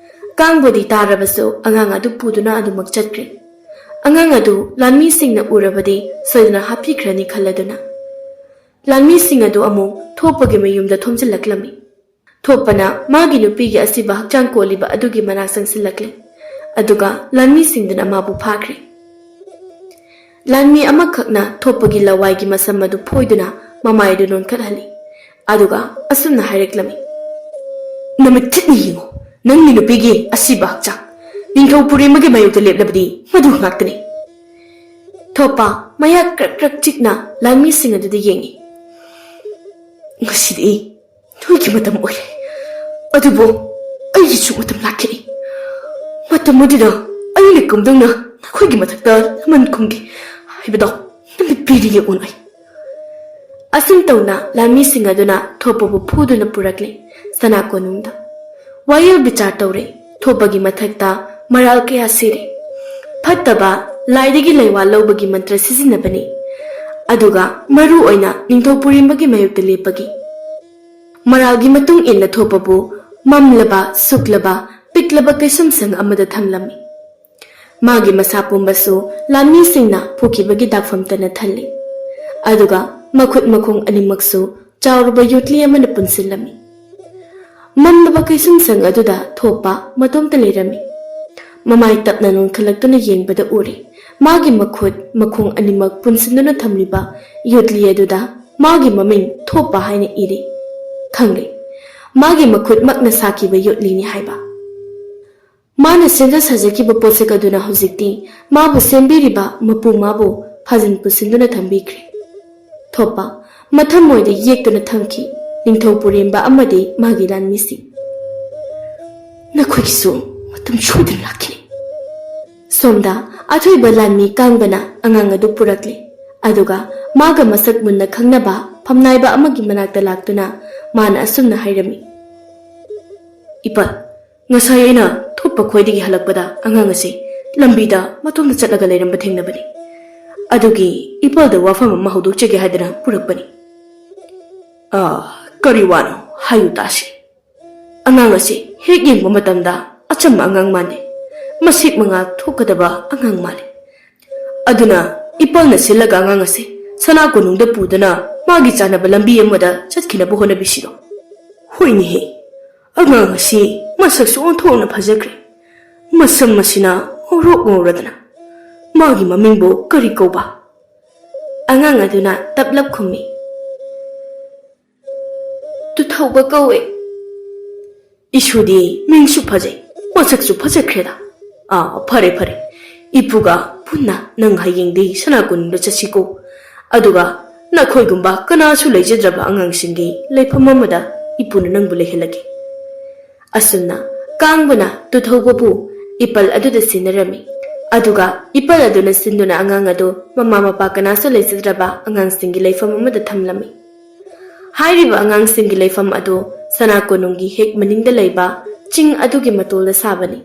ꯀꯥꯡꯕꯨꯗꯤ ꯇꯥꯔꯕꯁꯨ ꯑꯉꯥꯡ ꯑꯗꯨ ꯄꯨꯗꯨꯅ ꯑꯗꯨꯃꯛ ꯆꯠꯈ꯭ꯔꯦ꯫ ꯑꯉꯥꯡ ꯑꯗꯨ ꯂꯥꯟꯃꯤꯁꯤꯡꯅ ꯎꯔꯕꯗꯤ ꯁꯣꯏꯗꯅ ꯍꯥꯠꯄꯤꯈ꯭ꯔꯅꯤ ꯈꯜꯂꯗꯨꯅ ꯂꯥꯟꯃꯤꯁꯤꯡ ꯑꯗꯨ ꯑꯃꯨꯛ ꯊꯣꯞꯄꯒꯤ ꯃꯌꯨꯝꯗ ꯊꯣꯝꯖꯤꯜꯂꯛꯂꯝꯃꯤ꯫ ꯊꯣꯞꯄꯅ ꯃꯥꯒꯤ ꯅꯨꯄꯤꯒꯤ ꯑꯁꯤꯕ ꯍꯛꯆꯥꯡ ꯀꯣꯜꯂꯤꯕ ꯑꯗꯨꯒꯤ ꯃꯅꯥꯛ ꯆꯪꯁꯤꯜꯂꯛꯂꯦ, ꯑꯗꯨꯒ ꯂꯥꯟꯃꯤꯁꯤꯡꯗꯨꯅ ꯃꯥꯕꯨ ꯐꯥꯈ꯭ꯔꯦ꯫ ꯂꯥꯟꯃꯤ ꯑꯃꯈꯛꯅ ꯊꯣꯞꯄꯒꯤ ꯂꯋꯥꯏꯒꯤ ꯃꯁꯝ ꯑꯗꯨ ꯐꯣꯏꯗꯨꯅ ꯃꯃꯥꯏ ꯑꯗꯨ ꯅꯣꯟꯈꯠꯍꯜꯂꯤ, ꯑꯗꯨꯒ ꯑꯁꯨꯝꯅ ꯍꯥꯏꯔꯛꯂꯝꯃꯤ, "ꯅꯃꯤꯠ ꯊꯤꯠꯅ ꯌꯦꯡꯉꯨ, ꯅꯪꯒꯤ ꯅꯨꯄꯤꯒꯤ ꯑꯁꯤꯕ ꯍꯛꯆꯥꯡ꯫ ꯅꯤꯡꯊꯧ ꯄꯨꯔꯦꯝꯕꯒꯤ ꯃꯥꯌꯣꯛꯇ ꯂꯦꯞꯂꯕꯗꯤ ꯃꯗꯨ ꯉꯥꯛꯇꯅꯤ꯫" ꯊꯣꯞꯄ ꯃꯌꯥ ꯀ꯭ꯔꯛ ꯀ꯭ꯔꯛ ꯆꯤꯛꯅ ꯂꯥꯟꯃꯤꯁꯤꯡ ꯑꯗꯨꯗ ꯌꯦꯡꯉꯤ꯫ "ꯉꯁꯤꯗꯤ ꯅꯣꯏꯒꯤ ꯃꯇꯝ ꯑꯣꯏꯔꯦ, ꯑꯗꯨꯕꯨ ꯑꯩꯒꯤꯁꯨ ꯃꯇꯝ ꯂꯥꯛꯈꯤꯅꯤ꯫ ꯃꯇꯝ ꯑꯗꯨꯗ ꯑꯩꯅ ꯀꯝꯗꯧꯅ ꯅꯈꯣꯏꯒꯤ ꯃꯊꯛꯇ ꯂꯃꯟ ꯈꯨꯝꯒꯦ ꯍꯥꯏꯕꯗꯣ ꯅꯨꯃꯤꯠ ꯄꯤꯔꯤ ꯌꯦꯡꯉꯨ ꯅꯣꯏ꯫" ꯑꯁꯨꯝ ꯇꯧꯅ ꯂꯥꯟꯃꯤꯁꯤꯡ ꯑꯗꯨꯅ ꯊꯣꯞꯄꯕꯨ ꯐꯨꯗꯨꯅ ꯄꯨꯔꯛꯂꯦ ꯁꯅꯥ ꯀꯣꯅꯨꯡꯗ꯫ ꯋꯥꯌꯦꯜ ꯕꯤꯆꯥꯔ ꯇꯧꯔꯦ꯫ ꯊꯣꯞꯄꯒꯤ ꯃꯊꯛꯇ ꯃꯔꯥꯜ ꯀꯌꯥ ꯁꯤꯔꯦ꯫ ꯐꯠꯇꯕ ꯂꯥꯏꯗꯒꯤ ꯂꯩꯋꯥ ꯂꯧꯕꯒꯤ ꯃꯟꯇ꯭ꯔ ꯁꯤꯖꯤꯟꯅꯕꯅꯤ, ꯑꯗꯨꯒ ꯃꯔꯨ ꯑꯣꯏꯅ ꯅꯤꯡꯊꯧ ꯄꯨꯔꯦꯝꯕꯒꯤ ꯃꯥꯌꯣꯛꯇ ꯂꯦꯞꯄꯒꯤ꯫ ꯃꯔꯥꯜꯒꯤ ꯃꯇꯨꯡ ꯏꯟꯅ ꯊꯣꯞꯄꯕꯨ ꯃꯝꯂꯕ, ꯁꯨꯛꯂꯕ, ꯄꯤꯛꯂꯕ ꯀꯩꯁꯨꯝꯁꯪ ꯑꯃꯗ ꯊꯝꯂꯝꯃꯤ꯫ ꯃꯥꯒꯤ ꯃꯁꯥ ꯄꯨꯝꯕꯁꯨ ꯂꯥꯟꯃꯤꯁꯤꯡꯅ ꯐꯨꯈꯤꯕꯒꯤ ꯗꯥꯛꯐꯝꯇꯅ ꯊꯜꯂꯤ, ꯑꯗꯨꯒ ꯃꯈꯨꯠ ꯃꯈꯣꯡ ꯑꯅꯤꯃꯛꯁꯨ ꯆꯥꯎꯔꯕ ꯌꯣꯠꯂꯤ ꯑꯃꯅ ꯄꯨꯟꯁꯤꯜꯂꯝꯃꯤ꯫ ꯃꯝꯂꯕ ꯀꯩꯁꯨꯝꯁꯪ ꯑꯗꯨꯗ ꯊꯣꯞꯄ ꯃꯇꯣꯝꯇ ꯂꯩꯔꯝꯃꯤ꯫ ꯃꯃꯥꯏ ꯇꯞꯅ ꯅꯣꯟꯈꯠꯂꯛꯇꯨꯅ ꯌꯦꯡꯕꯗ ꯎꯔꯦ, ꯃꯥꯒꯤ ꯃꯈꯨꯠ ꯃꯈꯣꯡ ꯑꯅꯤꯃꯛ ꯄꯨꯟꯁꯤꯟꯗꯨꯅ ꯊꯝꯂꯤꯕ ꯌꯣꯠꯂꯤ ꯑꯗꯨꯗ ꯃꯥꯒꯤ ꯃꯃꯤꯡ ꯊꯣꯞꯄ ꯍꯥꯏꯅ ꯏꯔꯤ꯫ ꯈꯪꯂꯦ, ꯃꯥꯒꯤ ꯃꯈꯨꯠꯃꯛꯅ ꯁꯥꯈꯤꯕ ꯌꯣꯠꯂꯤꯅꯤ ꯍꯥꯏꯕ꯫ ꯃꯥꯅ ꯁꯦꯝꯖ ꯁꯥꯖꯈꯤꯕ ꯄꯣꯠꯁꯛ ꯑꯗꯨꯅ ꯍꯧꯖꯤꯛꯇꯤ ꯃꯥꯕꯨ ꯁꯦꯝꯕꯤꯔꯤꯕ ꯃꯄꯨ ꯃꯥꯕꯨ ꯐꯥꯖꯤꯟ ꯄꯨꯁꯤꯟꯗꯨꯅ ꯊꯝꯕꯤꯈ꯭ꯔꯦ꯫ ꯊꯣꯞꯄ ꯃꯊꯃꯣꯏꯗ ꯌꯦꯛꯇꯨꯅ ꯊꯝꯈꯤ ꯅꯤꯡꯊꯧ ꯄꯨꯔꯦꯝꯕ ꯑꯃꯗꯤ ꯃꯥꯒꯤ ꯂꯥꯟꯃꯤꯁꯤꯡ꯫ "ꯅꯈꯣꯏꯒꯤꯁꯨ ꯃꯇꯝ ꯁꯣꯏꯗꯅ ꯂꯥꯛꯈꯤꯅꯤ꯫" ꯁꯣꯝꯗ ꯑꯊꯣꯏꯕ ꯂꯥꯟꯃꯤ ꯀꯥꯡꯕꯅ ꯑꯉꯥꯡ ꯑꯗꯨ ꯄꯨꯔꯛꯂꯦ, ꯑꯗꯨꯒ ꯃꯥꯒ ꯃꯁꯛ ꯃꯨꯟꯅ ꯈꯪꯅꯕ ꯐꯝꯅꯥꯏꯕ ꯑꯃꯒꯤ ꯃꯅꯥꯛꯇ ꯂꯥꯛꯇꯨꯅ ꯃꯥꯅ ꯑꯁꯨꯝꯅ ꯍꯥꯏꯔꯝꯃꯤ, "ꯏꯄꯥ, ꯉꯁꯥꯏ ꯑꯩꯅ ꯊꯣꯞꯄ ꯈꯣꯏꯗꯒꯤ ꯍꯜꯂꯛꯄꯗ ꯑꯉꯥꯡ ꯑꯁꯤ ꯂꯝꯕꯤꯗ ꯃꯇꯣꯝꯇ ꯆꯠꯂꯒ ꯂꯩꯔꯝꯕ ꯊꯦꯡꯅꯕꯅꯤ꯫ ꯑꯗꯨꯒꯤ ꯏꯄꯥꯜꯗ ꯋꯥꯐꯝ ꯑꯃ ꯍꯧꯗꯣꯛꯆꯒꯦ ꯍꯥꯏꯗꯅ ꯄꯨꯔꯛꯄꯅꯤ꯫" "ꯑꯥ, ꯀꯔꯤ ꯋꯥꯅꯣ? ꯍꯥꯏꯌꯨ ꯇꯥꯁꯤ꯫" ꯑꯉꯥꯡ ꯑꯁꯤ ꯍꯦꯛ ꯌꯦꯡꯕ ꯃꯇꯝꯗ ꯑꯆꯝꯕ ꯑꯉꯥꯡ ꯃꯥꯟꯗꯦ꯫ ꯃꯁꯤꯛ ꯃꯉꯥꯜ ꯊꯣꯛꯀꯗꯕ ꯑꯉꯥꯡ ꯃꯥꯜꯂꯤ꯫ ꯑꯗꯨꯅ ꯏꯄꯥꯜꯅ ꯁꯤꯜꯂꯒ ꯑꯉꯥꯡ ꯑꯁꯤ ꯁꯅꯥ ꯀꯣꯅꯨꯡꯗ ꯄꯨꯗꯨꯅ ꯃꯥꯒꯤ ꯆꯥꯅꯕ ꯂꯝꯕꯤ ꯑꯃꯗ ꯆꯠꯈꯤꯅꯕ ꯍꯣꯠꯅꯕꯤꯁꯤꯔꯣ? ꯍꯣꯏꯅꯦꯍꯦ, ꯑꯉꯥꯡ ꯑꯁꯤ ꯃꯁꯛꯁꯨ ꯑꯣꯟꯊꯣꯛꯅ ꯐꯖꯈ꯭ꯔꯦ꯫ ꯃꯁꯝ ꯑꯁꯤꯅ ꯉꯧꯔꯣꯛ ꯉꯧꯔꯗꯅ꯫ ꯃꯥꯒꯤ ꯃꯃꯤꯡꯕꯨ ꯀꯔꯤ ꯀꯧꯕ? ꯑꯉꯥꯡ ꯑꯗꯨꯅ ꯇꯞꯂꯞ ꯈꯨꯝꯃꯤ, "ꯇꯨꯊꯧꯕ ꯀꯧꯋꯦ꯫" "ꯏꯁꯨꯗꯤ ꯃꯤꯡꯁꯨ ꯐꯖꯩ, ꯃꯁꯛꯁꯨ ꯐꯖꯈ꯭ꯔꯦꯗ꯫ ꯑꯥ, ꯐꯔꯦ, ꯐꯔꯦ꯫ ꯏꯄꯨꯒ ꯄꯨꯟꯅ ꯅꯪ ꯍꯌꯦꯡꯗꯤ ꯁꯅꯥ ꯀꯣꯅꯨꯡꯗ ꯆꯠꯁꯤꯀꯣ꯫ ꯑꯗꯨꯒ ꯅꯈꯣꯏꯒꯨꯝꯕ ꯀꯅꯥꯁꯨ ꯂꯩꯖꯗ꯭ꯔꯕ ꯑꯉꯥꯡꯁꯤꯡꯒꯤ ꯂꯩꯐꯝ ꯑꯃꯗ ꯏꯄꯨꯅ ꯅꯪꯕꯨ ꯂꯩꯍꯜꯂꯒꯦ꯫" ꯑꯁꯨꯝꯅ ꯀꯥꯡꯕꯅ ꯇꯨꯊꯧꯕꯕꯨ ꯏꯄꯜ ꯑꯗꯨꯗ ꯁꯤꯟꯅꯔꯝꯃꯤ꯫ ꯑꯗꯨꯒ ꯏꯄꯜ ꯑꯗꯨꯅ ꯁꯤꯟꯗꯨꯅ ꯑꯉꯥꯡ ꯑꯗꯨ ꯃꯃꯥ ꯃꯄꯥ ꯀꯅꯥꯁꯨ ꯂꯩꯖꯗ꯭ꯔꯕ ꯑꯉꯥꯡꯁꯤꯡꯒꯤ ꯂꯩꯐꯝ ꯑꯃꯗ ꯊꯝꯂꯝꯃꯤ꯫ ꯍꯥꯏꯔꯤꯕ ꯑꯉꯥꯡꯁꯤꯡꯒꯤ ꯂꯩꯐꯝ ꯑꯗꯨ ꯁꯅꯥ ꯀꯣꯅꯨꯡꯒꯤ ꯍꯦꯛ ꯃꯅꯤꯡꯗ ꯂꯩꯕ ꯆꯤꯡ ꯑꯗꯨꯒꯤ ꯃꯇꯣꯜꯗ ꯁꯥꯕꯅꯤ꯫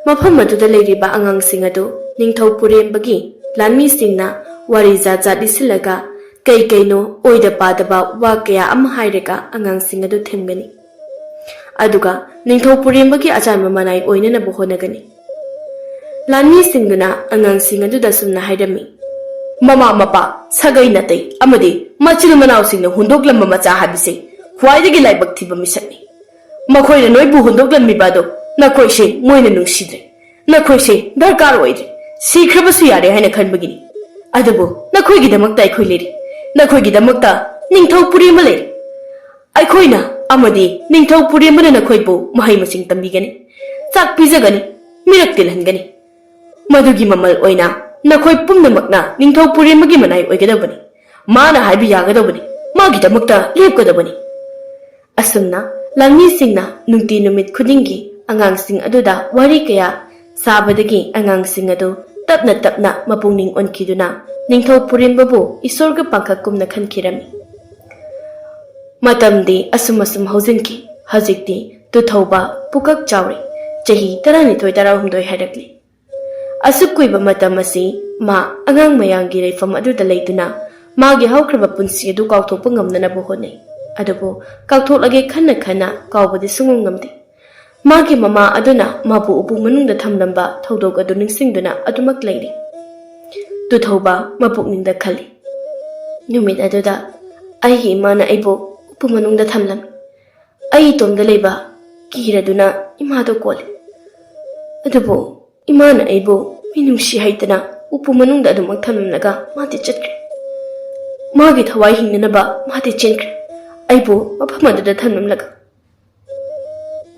ꯃꯐꯝ ꯑꯗꯨꯗ ꯂꯩꯔꯤꯕ ꯑꯉꯥꯡꯁꯤꯡ ꯑꯗꯨ ꯅꯤꯡꯊꯧ ꯄꯨꯔꯦꯝꯕꯒꯤ ꯂꯥꯟꯃꯤꯁꯤꯡꯅ ꯋꯥꯔꯤ ꯖꯥꯠ ꯖꯥꯠ ꯂꯤꯁꯤꯜꯂꯒ, ꯀꯩ ꯀꯩꯅꯣ ꯑꯣꯏꯗ ꯄꯥꯗꯕ ꯋꯥ ꯀꯌꯥ ꯑꯃ ꯍꯥꯏꯔꯒ ꯑꯉꯥꯡꯁꯤꯡ ꯑꯗꯨ ꯊꯦꯝꯒꯅꯤ꯫ ꯑꯗꯨꯒ ꯅꯤꯡꯊꯧ ꯄꯨꯔꯦꯝꯕꯒꯤ ꯑꯆꯥꯟꯕ ꯃꯅꯥꯏ ꯑꯣꯏꯅꯅꯕ ꯍꯣꯠꯅꯒꯅꯤ꯫ ꯂꯥꯟꯃꯤꯁꯤꯡꯗꯨꯅ ꯑꯉꯥꯡꯁꯤꯡ ꯑꯗꯨꯗ ꯑꯁꯨꯝꯅ ꯍꯥꯏꯔꯝꯃꯤ, "ꯃꯃꯥ ꯃꯄꯥ, ꯁꯥꯒꯩ ꯅꯥꯇꯩ ꯑꯃꯗꯤ ꯃꯆꯤꯟ ꯃꯅꯥꯎꯁꯤꯡꯅ ꯍꯨꯟꯗꯣꯛꯂꯝꯕ ꯃꯆꯥ ꯍꯥꯏꯕꯁꯤ ꯈ꯭ꯋꯥꯏꯗꯒꯤ ꯂꯥꯏꯕꯛ ꯊꯤꯕ ꯃꯤꯁꯛꯅꯤ꯫ ꯃꯈꯣꯏꯅ ꯅꯣꯏꯕꯨ ꯍꯨꯟꯗꯣꯛꯂꯝꯃꯤꯕ ꯑꯗꯨ ꯅꯈꯣꯏꯁꯦ ꯃꯣꯏꯅ ꯅꯨꯡꯁꯤꯗ꯭ꯔꯦ, ꯅꯈꯣꯏꯁꯦ ꯗꯔꯀꯥꯔ ꯑꯣꯏꯗ꯭ꯔꯦ, ꯁꯤꯈ꯭ꯔꯕꯁꯨ ꯌꯥꯔꯦ ꯍꯥꯏꯅ ꯈꯟꯕꯒꯤꯅꯤ꯫ ꯑꯗꯨꯕꯨ ꯅꯈꯣꯏꯒꯤꯗꯃꯛꯇ ꯑꯩꯈꯣꯏ ꯂꯩꯔꯤ꯫ ꯅꯈꯣꯏꯒꯤꯗꯃꯛꯇ ꯅꯤꯡꯊꯧ ꯄꯨꯔꯦꯝꯕ ꯂꯩꯔꯤ꯫ ꯑꯩꯈꯣꯏꯅ ꯑꯃꯗꯤ ꯅꯤꯡꯊꯧ ꯄꯨꯔꯦꯝꯕꯅ ꯅꯈꯣꯏꯕꯨ ꯃꯍꯩ ꯃꯁꯤꯡ ꯇꯝꯕꯤꯒꯅꯤ, ꯆꯥꯛ ꯄꯤꯖꯒꯅꯤ, ꯃꯤꯔꯛ ꯇꯤꯜꯍꯟꯒꯅꯤ꯫ ꯃꯗꯨꯒꯤ ꯃꯃꯜ ꯑꯣꯏꯅ ꯅꯈꯣꯏ ꯄꯨꯝꯅꯃꯛꯅ ꯅꯤꯡꯊꯧ ꯄꯨꯔꯦꯝꯕꯒꯤ ꯃꯅꯥꯏ ꯑꯣꯏꯒꯗꯕꯅꯤ꯫ ꯃꯥꯅ ꯍꯥꯏꯕ ꯌꯥꯒꯗꯕꯅꯤ, ꯃꯥꯒꯤꯗꯃꯛꯇ ꯂꯦꯞꯀꯗꯕꯅꯤ꯫" ꯑꯁꯨꯝꯅ ꯂꯥꯟꯃꯤꯁꯤꯡꯅ ꯅꯨꯡꯇꯤ ꯅꯨꯃꯤꯠ ꯈꯨꯗꯤꯡꯒꯤ ꯑꯉꯥꯡꯁꯤꯡ ꯑꯗꯨꯗ ꯋꯥꯔꯤ ꯀꯌꯥ ꯁꯥꯕꯗꯒꯤ ꯑꯉꯥꯡꯁꯤꯡ ꯑꯗꯨ ꯇꯞꯅ ꯇꯞꯅ ꯃꯄꯨꯛꯅꯤꯡ ꯑꯣꯟꯈꯤꯗꯨꯅ ꯅꯤꯡꯊꯧ ꯄꯨꯔꯦꯝꯕꯕꯨ ꯏꯁꯣꯔꯒ ꯄꯥꯡꯈꯛꯀꯨꯝꯅ ꯈꯟꯈꯤꯔꯝꯃꯤ꯫ ꯃꯇꯝꯗꯤ ꯑꯁꯨꯝ ꯑꯁꯨꯝ ꯍꯧꯖꯤꯟꯈꯤ꯫ ꯍꯧꯖꯤꯛꯇꯤ ꯇꯨꯊꯧꯕ ꯄꯨꯀꯛ ꯆꯥꯎꯔꯦ꯫ ꯆꯍꯤ ꯇꯔꯥꯅꯤꯊꯣꯏ ꯇꯔꯥꯍꯨꯝꯗꯣꯏ ꯍꯥꯏꯔꯛꯂꯤ꯫ ꯑꯁꯨꯛ ꯀꯨꯏꯕ ꯃꯇꯝ ꯑꯁꯤ ꯃꯥ ꯑꯉꯥꯡ ꯃꯌꯥꯝꯒꯤ ꯂꯩꯐꯝ ꯑꯗꯨꯗ ꯂꯩꯗꯨꯅ ꯃꯥꯒꯤ ꯍꯧꯈ꯭ꯔꯕ ꯄꯨꯟꯁꯤ ꯑꯗꯨ ꯀꯥꯎꯊꯣꯛꯄ ꯉꯝꯅꯅꯕ ꯍꯣꯠꯅꯩ꯫ ꯑꯗꯨꯕꯨ ꯀꯥꯎꯊꯣꯛꯂꯒꯦ ꯈꯟꯅ ꯈꯟꯅ ꯀꯥꯎꯕꯗꯤ ꯁꯨꯡꯉꯝ ꯉꯝꯗꯦ꯫ ꯃꯥꯒꯤ ꯃꯃꯥ ꯑꯗꯨꯅ ꯃꯥꯕꯨ ꯎꯄꯨ ꯃꯅꯨꯡꯗ ꯊꯝꯂꯝꯕ ꯊꯧꯗꯣꯛ ꯑꯗꯨ ꯅꯤꯡꯁꯤꯡꯗꯨꯅ ꯑꯗꯨꯃꯛ ꯂꯩꯔꯤ꯫ ꯇꯨꯊꯧꯕ ꯃꯄꯨꯛꯅꯤꯡꯗ ꯈꯜꯂꯤ, ꯅꯨꯃꯤꯠ ꯑꯗꯨꯗ ꯑꯩꯒꯤ ꯏꯃꯥꯅ ꯑꯩꯕꯨ ꯎꯄꯨ ꯃꯅꯨꯡꯗ ꯊꯝꯂꯝꯃꯤ꯫ ꯑꯩ ꯏꯇꯣꯝꯗ ꯂꯩꯕ ꯀꯤꯔꯗꯨꯅ ꯏꯃꯥꯗꯣ ꯀꯣꯜꯂꯤ꯫ ꯑꯗꯨꯕꯨ ꯏꯃꯥꯅ ꯑꯩꯕꯨ ꯃꯤꯅꯨꯡꯁꯤ ꯍꯩꯇꯅ ꯎꯄꯨ ꯃꯅꯨꯡꯗ ꯑꯗꯨꯃꯛ ꯊꯝꯂꯝꯂꯒ ꯃꯥꯗꯤ ꯆꯠꯈ꯭ꯔꯦ꯫ ꯃꯥꯒꯤ ꯊꯋꯥꯏ ꯍꯤꯡꯅꯅꯕ ꯃꯥꯗꯤ ꯆꯦꯟꯈ꯭ꯔꯦ, ꯑꯩꯕꯨ ꯃꯐꯝ ꯑꯗꯨꯗ ꯊꯝꯂꯝꯂꯒ꯫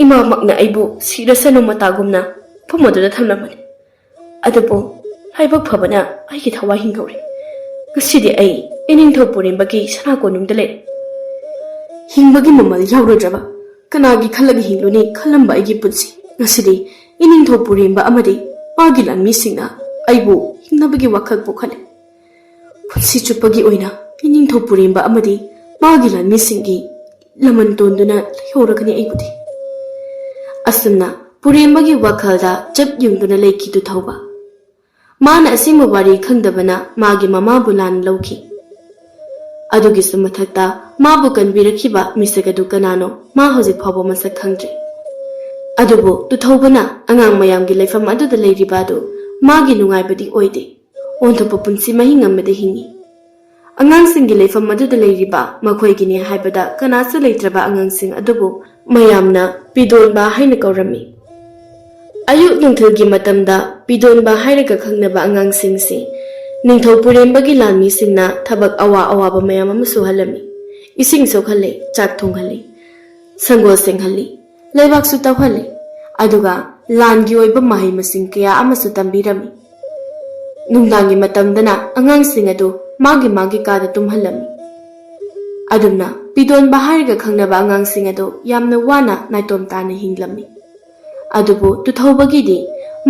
ꯏꯃꯥꯃꯛꯅ ꯑꯩꯕꯨ ꯁꯤꯔꯁꯅꯨ ꯃꯇꯥꯒꯨꯝꯅ ꯃꯐꯝ ꯑꯗꯨꯗ ꯊꯝꯂꯝꯕꯅꯤ꯫ ꯑꯗꯨꯕꯨ ꯂꯥꯏꯕꯛ ꯐꯕꯅ ꯑꯩꯒꯤ ꯊꯋꯥꯏ ꯍꯤꯡꯍꯧꯔꯦ꯫ ꯉꯁꯤꯗꯤ ꯑꯩ ꯏꯅꯤꯡꯊꯧ ꯄꯨꯔꯦꯝꯕꯒꯤ ꯁꯅꯥ ꯀꯣꯅꯨꯡꯗ ꯂꯩꯔꯦ꯫ ꯍꯤꯡꯕꯒꯤ ꯃꯃꯜ ꯌꯥꯎꯔꯣꯏꯗ꯭ꯔꯕ, ꯀꯅꯥꯒꯤ ꯈꯜꯂꯒ ꯍꯤꯡꯂꯨꯅꯤ ꯈꯜꯂꯝꯕ ꯑꯩꯒꯤ ꯄꯨꯟꯁꯤ, ꯉꯁꯤꯗꯤ ꯏꯅꯤꯡꯊꯧ ꯄꯨꯔꯦꯝꯕ ꯑꯃꯗꯤ ꯃꯥꯒꯤ ꯂꯥꯟꯃꯤꯁꯤꯡꯅ ꯑꯩꯕꯨ ꯍꯤꯡꯅꯕꯒꯤ ꯋꯥꯈꯜ ꯄꯣꯛꯍꯜꯂꯦ꯫ ꯄꯨꯟꯁꯤ ꯆꯨꯞꯄꯒꯤ ꯑꯣꯏꯅ ꯏꯅꯤꯡꯊꯧ ꯄꯨꯔꯦꯝꯕ ꯑꯃꯗꯤ ꯃꯥꯒꯤ ꯂꯥꯟꯃꯤꯁꯤꯡꯒꯤ ꯂꯃꯟ ꯇꯣꯟꯗꯨꯅ ꯂꯩꯍꯧꯔꯒꯅꯤ ꯑꯩꯕꯨꯗꯤ꯫ ꯑꯁꯨꯝꯅ ꯄꯨꯔꯦꯝꯕꯒꯤ ꯋꯥꯈꯜꯗ ꯆꯞ ꯌꯨꯡꯗꯨꯅ ꯂꯩꯈꯤ ꯇꯨꯊꯧꯕ꯫ ꯃꯥꯅ ꯑꯁꯦꯡꯕ ꯋꯥꯔꯤ ꯈꯪꯗꯕꯅ ꯃꯥꯒꯤ ꯃꯃꯥꯕꯨ ꯂꯥꯟꯅ ꯂꯧꯈꯤ꯫ ꯑꯗꯨꯒꯤꯁꯨ ꯃꯊꯛꯇ ꯃꯥꯕꯨ ꯀꯟꯕꯤꯔꯛꯈꯤꯕ ꯃꯤꯁꯛ ꯑꯗꯨ ꯀꯅꯥꯅꯣ, ꯃꯥ ꯍꯧꯖꯤꯛ ꯐꯥꯎꯕ ꯃꯁꯛ ꯈꯪꯗ꯭ꯔꯤ꯫ ꯑꯗꯨꯕꯨ ꯇꯨꯊꯧꯕꯅ ꯑꯉꯥꯡ ꯃꯌꯥꯝꯒꯤ ꯂꯩꯐꯝ ꯑꯗꯨꯗ ꯂꯩꯔꯤꯕ ꯑꯗꯨ ꯃꯥꯒꯤ ꯅꯨꯡꯉꯥꯏꯕꯗꯤ ꯑꯣꯏꯗꯦ꯫ ꯑꯣꯟꯊꯣꯛꯄ ꯄꯨꯟꯁꯤ ꯃꯍꯤꯡ ꯑꯃꯗ ꯍꯤꯡꯉꯤ꯫ ꯑꯉꯥꯡꯁꯤꯡꯒꯤ ꯂꯩꯐꯝ ꯑꯗꯨꯗ ꯂꯩꯔꯤꯕ ꯃꯈꯣꯏꯒꯤꯅꯤ ꯍꯥꯏꯕꯗ ꯀꯅꯥꯁꯨ ꯂꯩꯇ꯭ꯔꯕ ꯑꯉꯥꯡꯁꯤꯡ ꯑꯗꯨꯕꯨ ꯃꯌꯥꯝꯅ ꯄꯤꯗꯣꯟꯕ ꯍꯥꯏꯅ ꯀꯧꯔꯝꯃꯤ꯫ ꯑꯌꯨꯛ ꯅꯨꯡꯊꯤꯜꯒꯤ ꯃꯇꯝꯗ ꯄꯤꯗꯣꯟꯕ ꯍꯥꯏꯔꯒ ꯈꯪꯅꯕ ꯑꯉꯥꯡꯁꯤꯡꯁꯤ ꯅꯤꯡꯊꯧ ꯄꯨꯔꯦꯝꯕꯒꯤ ꯂꯥꯟꯃꯤꯁꯤꯡꯅ ꯊꯕꯛ ꯑꯋꯥ ꯑꯋꯥꯕ ꯃꯌꯥꯝ ꯑꯃ ꯁꯨꯍꯜꯂꯝꯃꯤ꯫ ꯏꯁꯤꯡ ꯁꯣꯛꯍꯜꯂꯤ, ꯆꯥꯛ ꯊꯣꯡꯍꯜꯂꯤ, ꯁꯪꯒꯣꯜ ꯁꯦꯡꯍꯜꯂꯤ, ꯂꯩꯕꯥꯛꯁꯨ ꯇꯧꯍꯜꯂꯤ꯫ ꯑꯗꯨꯒ ꯂꯥꯟꯒꯤ ꯑꯣꯏꯕ ꯃꯍꯩ ꯃꯁꯤꯡ ꯀꯌꯥ ꯑꯃꯁꯨ ꯇꯝꯕꯤꯔꯝꯃꯤ꯫ ꯅꯨꯡꯗꯥꯡꯒꯤ ꯃꯇꯝꯗꯅ ꯑꯉꯥꯡꯁꯤꯡ ꯑꯗꯨ ꯃꯥꯒꯤ ꯃꯥꯒꯤ ꯀꯥꯗ ꯇꯨꯝꯍꯜꯂꯝꯃꯤ꯫ ꯑꯗꯨꯝꯅ ꯄꯤꯗꯣꯟꯕ ꯍꯥꯏꯔꯒ ꯈꯪꯅꯕ ꯑꯉꯥꯡꯁꯤꯡ ꯑꯗꯨ ꯌꯥꯝꯅ ꯋꯥꯅ ꯅꯥꯏꯇꯣꯝ ꯇꯥꯅ ꯍꯤꯡꯂꯝꯃꯤ꯫ ꯑꯗꯨꯕꯨ ꯇꯨꯊꯧꯕꯒꯤꯗꯤ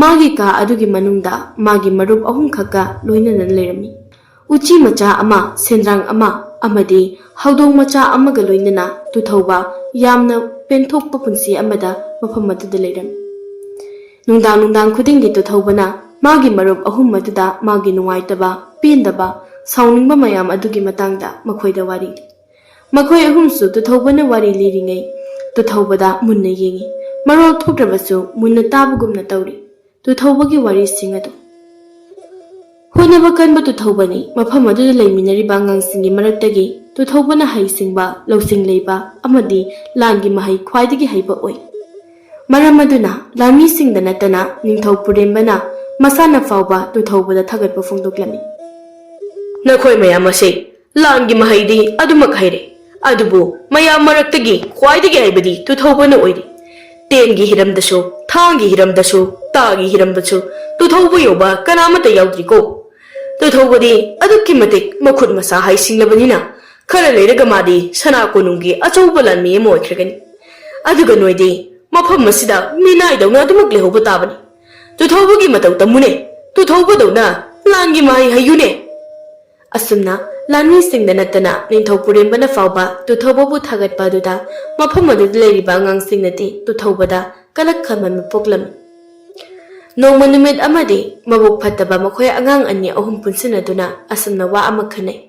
ꯃꯥꯒꯤ ꯀꯥ ꯑꯗꯨꯒꯤ ꯃꯅꯨꯡꯗ ꯃꯥꯒꯤ ꯃꯔꯨꯞ ꯑꯍꯨꯝ ꯈꯛꯀ ꯂꯣꯏꯅꯅ ꯂꯩꯔꯝꯃꯤ꯫ ꯎꯆꯤ ꯃꯆꯥ ꯑꯃ, ꯁꯦꯟꯗ꯭ꯔꯥꯡ ꯑꯃ ꯑꯃꯗꯤ ꯍꯧꯗꯣꯡ ꯃꯆꯥ ꯑꯃꯒ ꯂꯣꯏꯅꯅ ꯇꯨꯊꯧꯕ ꯌꯥꯝꯅ ꯄꯦꯟꯊꯣꯛꯄ ꯄꯨꯟꯁꯤ ꯑꯃꯗ ꯃꯐꯝ ꯑꯗꯨꯗ ꯂꯩꯔꯝꯃꯤ꯫ ꯅꯨꯡꯗꯥꯡ ꯅꯨꯡꯗꯥꯡ ꯈꯨꯗꯤꯡꯒꯤ ꯇꯨꯊꯧꯕꯅ ꯃꯥꯒꯤ ꯃꯔꯨꯞ ꯑꯍꯨꯝ ꯑꯗꯨꯗ ꯃꯥꯒꯤ ꯅꯨꯡꯉꯥꯏꯇꯕ, ꯄꯦꯟꯗꯕ, ꯁꯥꯎꯅꯤꯡꯕ ꯃꯌꯥꯝ ꯑꯗꯨꯒꯤ ꯃꯇꯥꯡꯗ ꯃꯈꯣꯏꯗ ꯋꯥꯔꯤ ꯂꯤ꯫ ꯃꯈꯣꯏ ꯑꯍꯨꯝꯁꯨ ꯇꯨꯊꯧꯕꯅ ꯋꯥꯔꯤ ꯂꯤꯔꯤꯉꯩ ꯇꯨꯊꯧꯕꯗ ꯃꯨꯟꯅ ꯌꯦꯡꯏ꯫ ꯃꯔꯣꯜ ꯊꯣꯛꯇ꯭ꯔꯕꯁꯨ ꯃꯨꯟꯅ ꯇꯥꯕꯒꯨꯝꯅ ꯇꯧꯔꯤ꯫ ꯇꯨꯊꯧꯕꯒꯤ ꯋꯥꯔꯤꯁꯤꯡ ꯑꯗꯨ꯫ ꯍꯣꯠꯅꯕ ꯀꯟꯕ ꯇꯨꯊꯧꯕꯅꯤ ꯃꯐꯝ ꯑꯗꯨꯗ ꯂꯩꯃꯤꯟꯅꯔꯤꯕ ꯑꯉꯥꯡꯁꯤꯡꯒꯤ ꯃꯔꯛꯇꯒꯤ ꯇꯨꯊꯧꯕꯅ ꯍꯩꯁꯤꯡꯕ, ꯂꯧꯁꯤꯡ ꯂꯩꯕ ꯑꯃꯗꯤ ꯂꯥꯟꯒꯤ ꯃꯍꯩ ꯈ꯭ꯋꯥꯏꯗꯒꯤ ꯍꯩꯕ ꯑꯣꯏ꯫ ꯃꯔꯝ ꯑꯗꯨꯅ ꯂꯥꯟꯃꯤꯁꯤꯡꯗ ꯅꯠꯇꯅ ꯅꯤꯡꯊꯧ ꯄꯨꯔꯦꯝꯕꯅ ꯃꯁꯥꯅ ꯐꯥꯎꯕ ꯇꯨꯊꯧꯕꯗ ꯊꯥꯒꯠꯄ ꯐꯣꯡꯗꯣꯛꯂꯝꯃꯤ꯫ "ꯅꯈꯣꯏ ꯃꯌꯥꯝ ꯑꯁꯦ ꯂꯥꯟꯒꯤ ꯃꯍꯩꯗꯤ ꯑꯗꯨꯃꯛ ꯍꯩꯔꯦ, ꯑꯗꯨꯕꯨ ꯃꯌꯥꯝ ꯃꯔꯛꯇꯒꯤ ꯈ꯭ꯋꯥꯏꯗꯒꯤ ꯍꯩꯕꯗꯤ ꯇꯨꯊꯧꯕꯅ ꯑꯣꯏꯔꯤ꯫ ꯇꯦꯟꯒꯤ ꯍꯤꯔꯝꯗꯁꯨ, ꯊꯥꯡꯒꯤ ꯍꯤꯔꯝꯗꯁꯨ, ꯇꯥꯒꯤ ꯍꯤꯔꯝꯗꯁꯨ ꯇꯨꯊꯧꯕ ꯌꯧꯕ ꯀꯅꯥꯃꯠꯇ ꯌꯥꯎꯗ꯭ꯔꯤꯀꯣ꯫ ꯇꯨꯊꯧꯕꯗꯤ ꯑꯗꯨꯛꯀꯤ ꯃꯇꯤꯛ ꯃꯈꯨꯠ ꯃꯁꯥ ꯍꯩꯁꯤꯡꯂꯕꯅꯤꯅ ꯈꯔ ꯂꯩꯔꯒ ꯃꯥꯗꯤ ꯁꯅꯥ ꯀꯣꯅꯨꯡꯒꯤ ꯑꯆꯧꯕ ꯂꯥꯟꯃꯤ ꯑꯃ ꯑꯣꯏꯈ꯭ꯔꯒꯅꯤ꯫ ꯑꯗꯨꯒ ꯅꯣꯏꯗꯤ ꯃꯐꯝ ꯑꯁꯤꯗ ꯃꯤꯅꯥꯏꯗꯧꯅ ꯑꯗꯨꯃꯛ ꯂꯩꯍꯧꯕ ꯇꯥꯕꯅꯤ꯫ ꯇꯨꯊꯧꯕꯒꯤ ꯃꯇꯧ ꯇꯝꯃꯨꯅꯦ, ꯇꯨꯊꯧꯕꯗꯧꯅ ꯂꯥꯟꯒꯤ ꯃꯍꯩ ꯍꯩꯌꯨꯅꯦ"꯫ ꯑꯁꯨꯝꯅ ꯂꯥꯟꯃꯤꯁꯤꯡꯗ ꯅꯠꯇꯅ ꯅꯤꯡꯊꯧ ꯄꯨꯔꯦꯝꯕꯅ ꯐꯥꯎꯕ ꯇꯨꯊꯧꯕꯕꯨ ꯊꯥꯒꯠꯄ ꯑꯗꯨꯗ ꯃꯐꯝ ꯑꯗꯨꯗ ꯂꯩꯔꯤꯕ ꯑꯉꯥꯡꯁꯤꯡꯅꯗꯤ ꯇꯨꯊꯧꯕꯗ ꯀꯂꯛ ꯈꯝꯍꯟꯕ ꯄꯣꯛꯂꯝꯃꯤ꯫ ꯅꯣꯡꯃ ꯅꯨꯃꯤꯠ ꯑꯃꯗꯤ ꯃꯕꯨꯛ ꯐꯠꯇꯕ ꯃꯈꯣꯏ ꯑꯉꯥꯡ ꯑꯅꯤ ꯑꯍꯨꯝ ꯄꯨꯟꯁꯤꯟꯅꯗꯨꯅ ꯑꯁꯨꯝꯅ ꯋꯥ ꯑꯃ ꯈꯟꯅꯩ꯫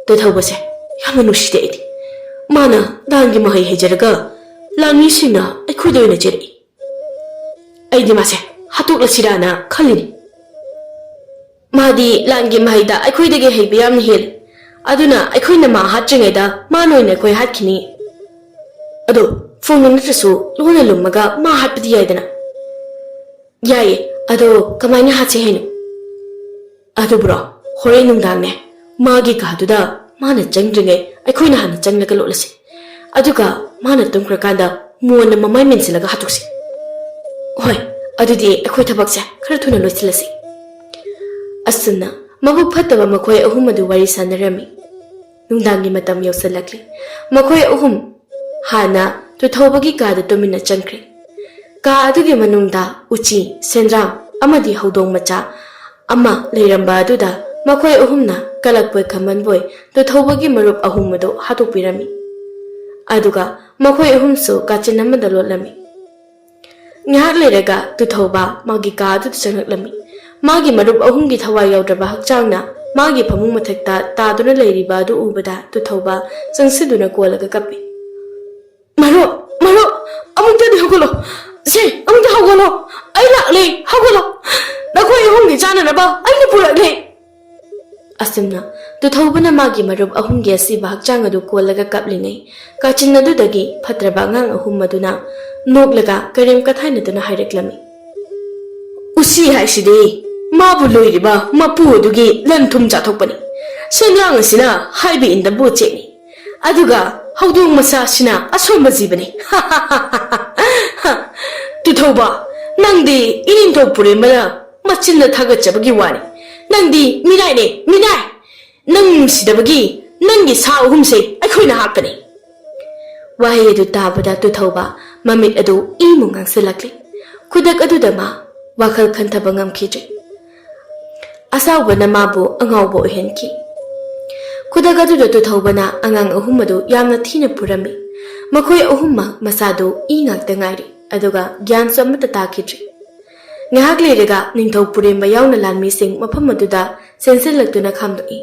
"ꯇꯨꯊꯧꯕꯁꯦ ꯌꯥꯝꯅ ꯅꯨꯡꯁꯤꯗꯦ ꯑꯩꯗꯤ꯫ ꯃꯥꯅ ꯂꯥꯟꯒꯤ ꯃꯍꯩ ꯍꯩꯖꯔꯒ ꯂꯥꯟꯃꯤꯁꯤꯡꯅ ꯑꯩꯈꯣꯏꯗ ꯑꯣꯏꯅ ꯆꯦꯔꯛꯏ꯫ ꯑꯩꯗꯤ ꯃꯥꯁꯦ ꯍꯥꯠꯇꯣꯛꯂꯁꯤꯔꯥꯅ ꯈꯜꯂꯤꯅꯤ꯫ ꯃꯥꯗꯤ ꯂꯥꯟꯒꯤ ꯃꯍꯩꯗ ꯑꯩꯈꯣꯏꯗꯒꯤ ꯍꯩꯕ ꯌꯥꯝꯅ ꯍꯦꯜꯂꯤ꯫ ꯑꯗꯨꯅ ꯑꯩꯈꯣꯏꯅ ꯃꯥ ꯍꯥꯠꯇ꯭ꯔꯤꯉꯩꯗ ꯃꯥꯅ ꯑꯣꯏꯅ ꯑꯩꯈꯣꯏ ꯍꯥꯠꯈꯤꯅꯤ꯫ ꯑꯗꯣ ꯐꯣꯡꯅ ꯅꯠꯇ꯭ꯔꯁꯨ ꯂꯣꯟꯅ ꯂꯨꯝꯃꯒ ꯃꯥ ꯍꯥꯠꯄꯗꯤ ꯌꯥꯏꯗꯅ?" "ꯌꯥꯏꯌꯦ, ꯑꯗꯣ ꯀꯃꯥꯏꯅ ꯍꯥꯠꯁꯦ ꯍꯥꯏꯅꯣ?" "ꯑꯗꯨꯕꯨꯔꯣ, ꯍꯣꯔꯦꯟ ꯅꯨꯡꯗꯥꯡꯅꯦ, ꯃꯥꯒꯤ ꯀꯥꯗꯨꯗ ꯃꯥꯅ ꯆꯪꯗ꯭ꯔꯤꯉꯩ ꯑꯩꯈꯣꯏꯅ ꯍꯥꯟꯅ ꯆꯪꯂꯒ ꯂꯣꯠꯂꯁꯤ꯫ ꯑꯗꯨꯒ ꯃꯥꯅ ꯇꯨꯝꯈ꯭ꯔꯀꯥꯟꯗ ꯃꯣꯟꯅ ꯃꯃꯥꯏ ꯃꯦꯟꯁꯤꯜꯂꯒ ꯍꯥꯠꯇꯣꯛꯁꯤ꯫ ꯍꯣꯏ, ꯑꯗꯨꯗꯤ ꯑꯩꯈꯣꯏ ꯊꯕꯛꯁꯦ ꯈꯔ ꯊꯨꯅ ꯂꯣꯏꯁꯤꯜꯂꯁꯤ"꯫ ꯑꯁꯨꯝꯅ ꯃꯕꯨꯛ ꯐꯠꯇꯕ ꯃꯈꯣꯏ ꯑꯍꯨꯝ ꯑꯗꯨ ꯋꯥꯔꯤ ꯁꯥꯟꯅꯔꯝꯃꯤ꯫ ꯅꯨꯡꯗꯥꯡꯒꯤ ꯃꯇꯝ ꯌꯧꯁꯤꯜꯂꯛꯂꯦ꯫ ꯃꯈꯣꯏ ꯑꯍꯨꯝ ꯍꯥꯟꯅ ꯇꯨꯊꯧꯕꯒꯤ ꯀꯥꯗ ꯇꯨꯃꯤꯟꯅ ꯆꯪꯈ꯭ꯔꯦ꯫ ꯀꯥ ꯑꯗꯨꯒꯤ ꯃꯅꯨꯡꯗ ꯎꯆꯤ, ꯁꯦꯟꯗ꯭ꯔꯥꯡ ꯑꯃꯗꯤ ꯍꯧꯗꯣꯡ ꯃꯆꯥ ꯑꯃ ꯂꯩꯔꯝꯕ ꯑꯗꯨꯗ ꯃꯈꯣꯏ ꯑꯍꯨꯝꯅ ꯀꯂꯛꯄꯣꯏ ꯈꯝꯕꯟꯕꯣꯏ ꯇꯨꯊꯧꯕꯒꯤ ꯃꯔꯨꯞ ꯑꯍꯨꯝ ꯑꯗꯨ ꯍꯥꯠꯇꯣꯛꯄꯤꯔꯝꯃꯤ꯫ ꯑꯗꯨꯒ ꯃꯈꯣꯏ ꯑꯍꯨꯝꯁꯨ ꯀꯥꯆꯤꯟ ꯑꯃꯗ ꯂꯣꯠꯂꯝꯃꯤ꯫ ꯉꯥꯏꯍꯥꯛ ꯂꯩꯔꯒ ꯇꯨꯊꯧꯕ ꯃꯥꯒꯤ ꯀꯥ ꯑꯗꯨꯗ ꯆꯪꯂꯛꯂꯝꯃꯤ꯫ ꯃꯥꯒꯤ ꯃꯔꯨꯞ ꯑꯍꯨꯝꯒꯤ ꯊꯋꯥꯏ ꯌꯥꯎꯗ꯭ꯔꯕ ꯍꯛꯆꯥꯡꯅ ꯃꯥꯒꯤ ꯐꯃꯨꯡ ꯃꯊꯛꯇ ꯇꯥꯗꯨꯅ ꯂꯩꯔꯤꯕ ꯑꯗꯨ ꯎꯕꯗ ꯇꯨꯊꯧꯕ ꯆꯪꯁꯤꯟꯗꯨꯅ ꯀꯣꯜꯂꯒ ꯀꯞꯄꯤ꯫ "ꯃꯔꯨꯞ, ꯃꯔꯨꯞ, ꯑꯃꯨꯛꯇꯗꯤ ꯍꯧꯒꯠꯂꯣ꯫ ꯁꯦ, ꯑꯃꯨꯛꯇ ꯍꯧꯒꯠꯂꯣ꯫ ꯑꯩ ꯂꯥꯛꯂꯦ, ꯍꯧꯒꯠꯂꯣ"꯫ "ꯅꯈꯣꯏ ꯑꯍꯨꯝꯒꯤ ꯆꯥꯅꯅꯕ ꯑꯩꯅ ꯄꯨꯔꯛꯂꯦ!" ꯑꯁꯨꯝꯅ ꯇꯨꯊꯧꯕꯅ ꯃꯥꯒꯤ ꯃꯔꯨꯞ ꯑꯍꯨꯝꯒꯤ ꯑꯁꯤꯕ ꯍꯛꯆꯥꯡ ꯑꯗꯨ ꯀꯣꯜꯂꯒ ꯀꯞꯂꯤꯉꯩ, ꯀꯥꯆꯤꯟ ꯑꯗꯨꯗꯒꯤ ꯐꯠꯇ꯭ꯔꯕ ꯑꯉꯥꯡ ꯑꯍꯨꯝ ꯑꯗꯨꯅ ꯅꯣꯛꯂꯒ ꯀꯔꯦꯝ ꯀꯊꯥꯏꯅꯗꯨꯅ ꯍꯥꯏꯔꯛꯂꯝꯃꯤ, "ꯎꯁꯤ ꯍꯥꯏꯁꯤꯗꯤ ꯃꯥꯕꯨ ꯂꯣꯏꯔꯤꯕ ꯃꯄꯨ ꯑꯗꯨꯒꯤ ꯂꯟ ꯊꯨꯝ ꯆꯥꯊꯣꯛꯄꯅꯤ꯫ ꯁꯦꯟꯗ꯭ꯔꯥꯡ ꯑꯁꯤꯅ ꯍꯥꯏꯕ ꯏꯟꯗꯕ ꯎꯆꯦꯛꯅꯤ꯫ ꯑꯗꯨꯒ ꯍꯧꯗꯣꯡ ꯃꯆꯥꯁꯤꯅ ꯑꯁꯣꯟꯕ ꯖꯤꯕꯅꯤ꯫" "ꯇꯨꯊꯧꯕ, ꯅꯪꯗꯤ ꯏꯅꯤꯡꯊꯧ ꯄꯨꯔꯦꯝꯕꯅ ꯃꯆꯤꯟꯅ ꯊꯥꯒꯠꯆꯕꯒꯤ ꯋꯥꯅꯤ꯫ ꯅꯪꯗꯤ ꯃꯤꯅꯥꯏꯅꯦ, ꯃꯤꯅꯥꯏ! ꯅꯪ ꯅꯨꯡꯁꯤꯗꯕꯒꯤ ꯅꯪꯒꯤ ꯁꯥ ꯑꯍꯨꯝꯁꯦ ꯑꯩꯈꯣꯏꯅ ꯍꯥꯠꯄꯅꯤ꯫" ꯋꯥꯍꯩ ꯑꯗꯨ ꯇꯥꯕꯗ ꯇꯨꯊꯧꯕ ꯃꯃꯤꯠ ꯑꯗꯨ ꯏꯃꯨ ꯉꯥꯡꯁꯤꯜꯂꯛꯂꯤ꯫ ꯈꯨꯗꯛ ꯑꯗꯨꯗ ꯃꯥ ꯋꯥꯈꯜ ꯈꯟꯊꯕ ꯉꯝꯈꯤꯗ꯭ꯔꯦ꯫ ꯑꯁꯥꯎꯕꯅ ꯃꯥꯕꯨ ꯑꯉꯥꯎꯕ ꯑꯣꯏꯍꯟꯈꯤ꯫ ꯈꯨꯗꯛ ꯑꯗꯨꯗ ꯇꯨꯊꯧꯕꯅ ꯑꯉꯥꯡ ꯑꯍꯨꯝ ꯑꯗꯨ ꯌꯥꯝꯅ ꯊꯤꯅ ꯐꯨꯔꯝꯃꯤ꯫ ꯃꯈꯣꯏ ꯑꯍꯨꯝꯃꯛ ꯃꯁꯥꯗꯨ ꯏ ꯉꯥꯛꯇ ꯉꯥꯏꯔꯤ, ꯑꯗꯨꯒ ꯒ꯭ꯌꯥꯟꯁꯨ ꯑꯃꯠꯇ ꯇꯥꯈꯤꯗ꯭ꯔꯤ꯫ ꯉꯥꯏꯍꯥꯛ ꯂꯩꯔꯒ ꯅꯤꯡꯊꯧ ꯄꯨꯔꯦꯝꯕ ꯌꯥꯎꯅ ꯂꯥꯟꯃꯤꯁꯤꯡ ꯃꯐꯝ ꯑꯗꯨꯗ ꯆꯦꯟꯁꯤꯜꯂꯛꯇꯨꯅ ꯈꯥꯝꯗꯣꯛꯏ꯫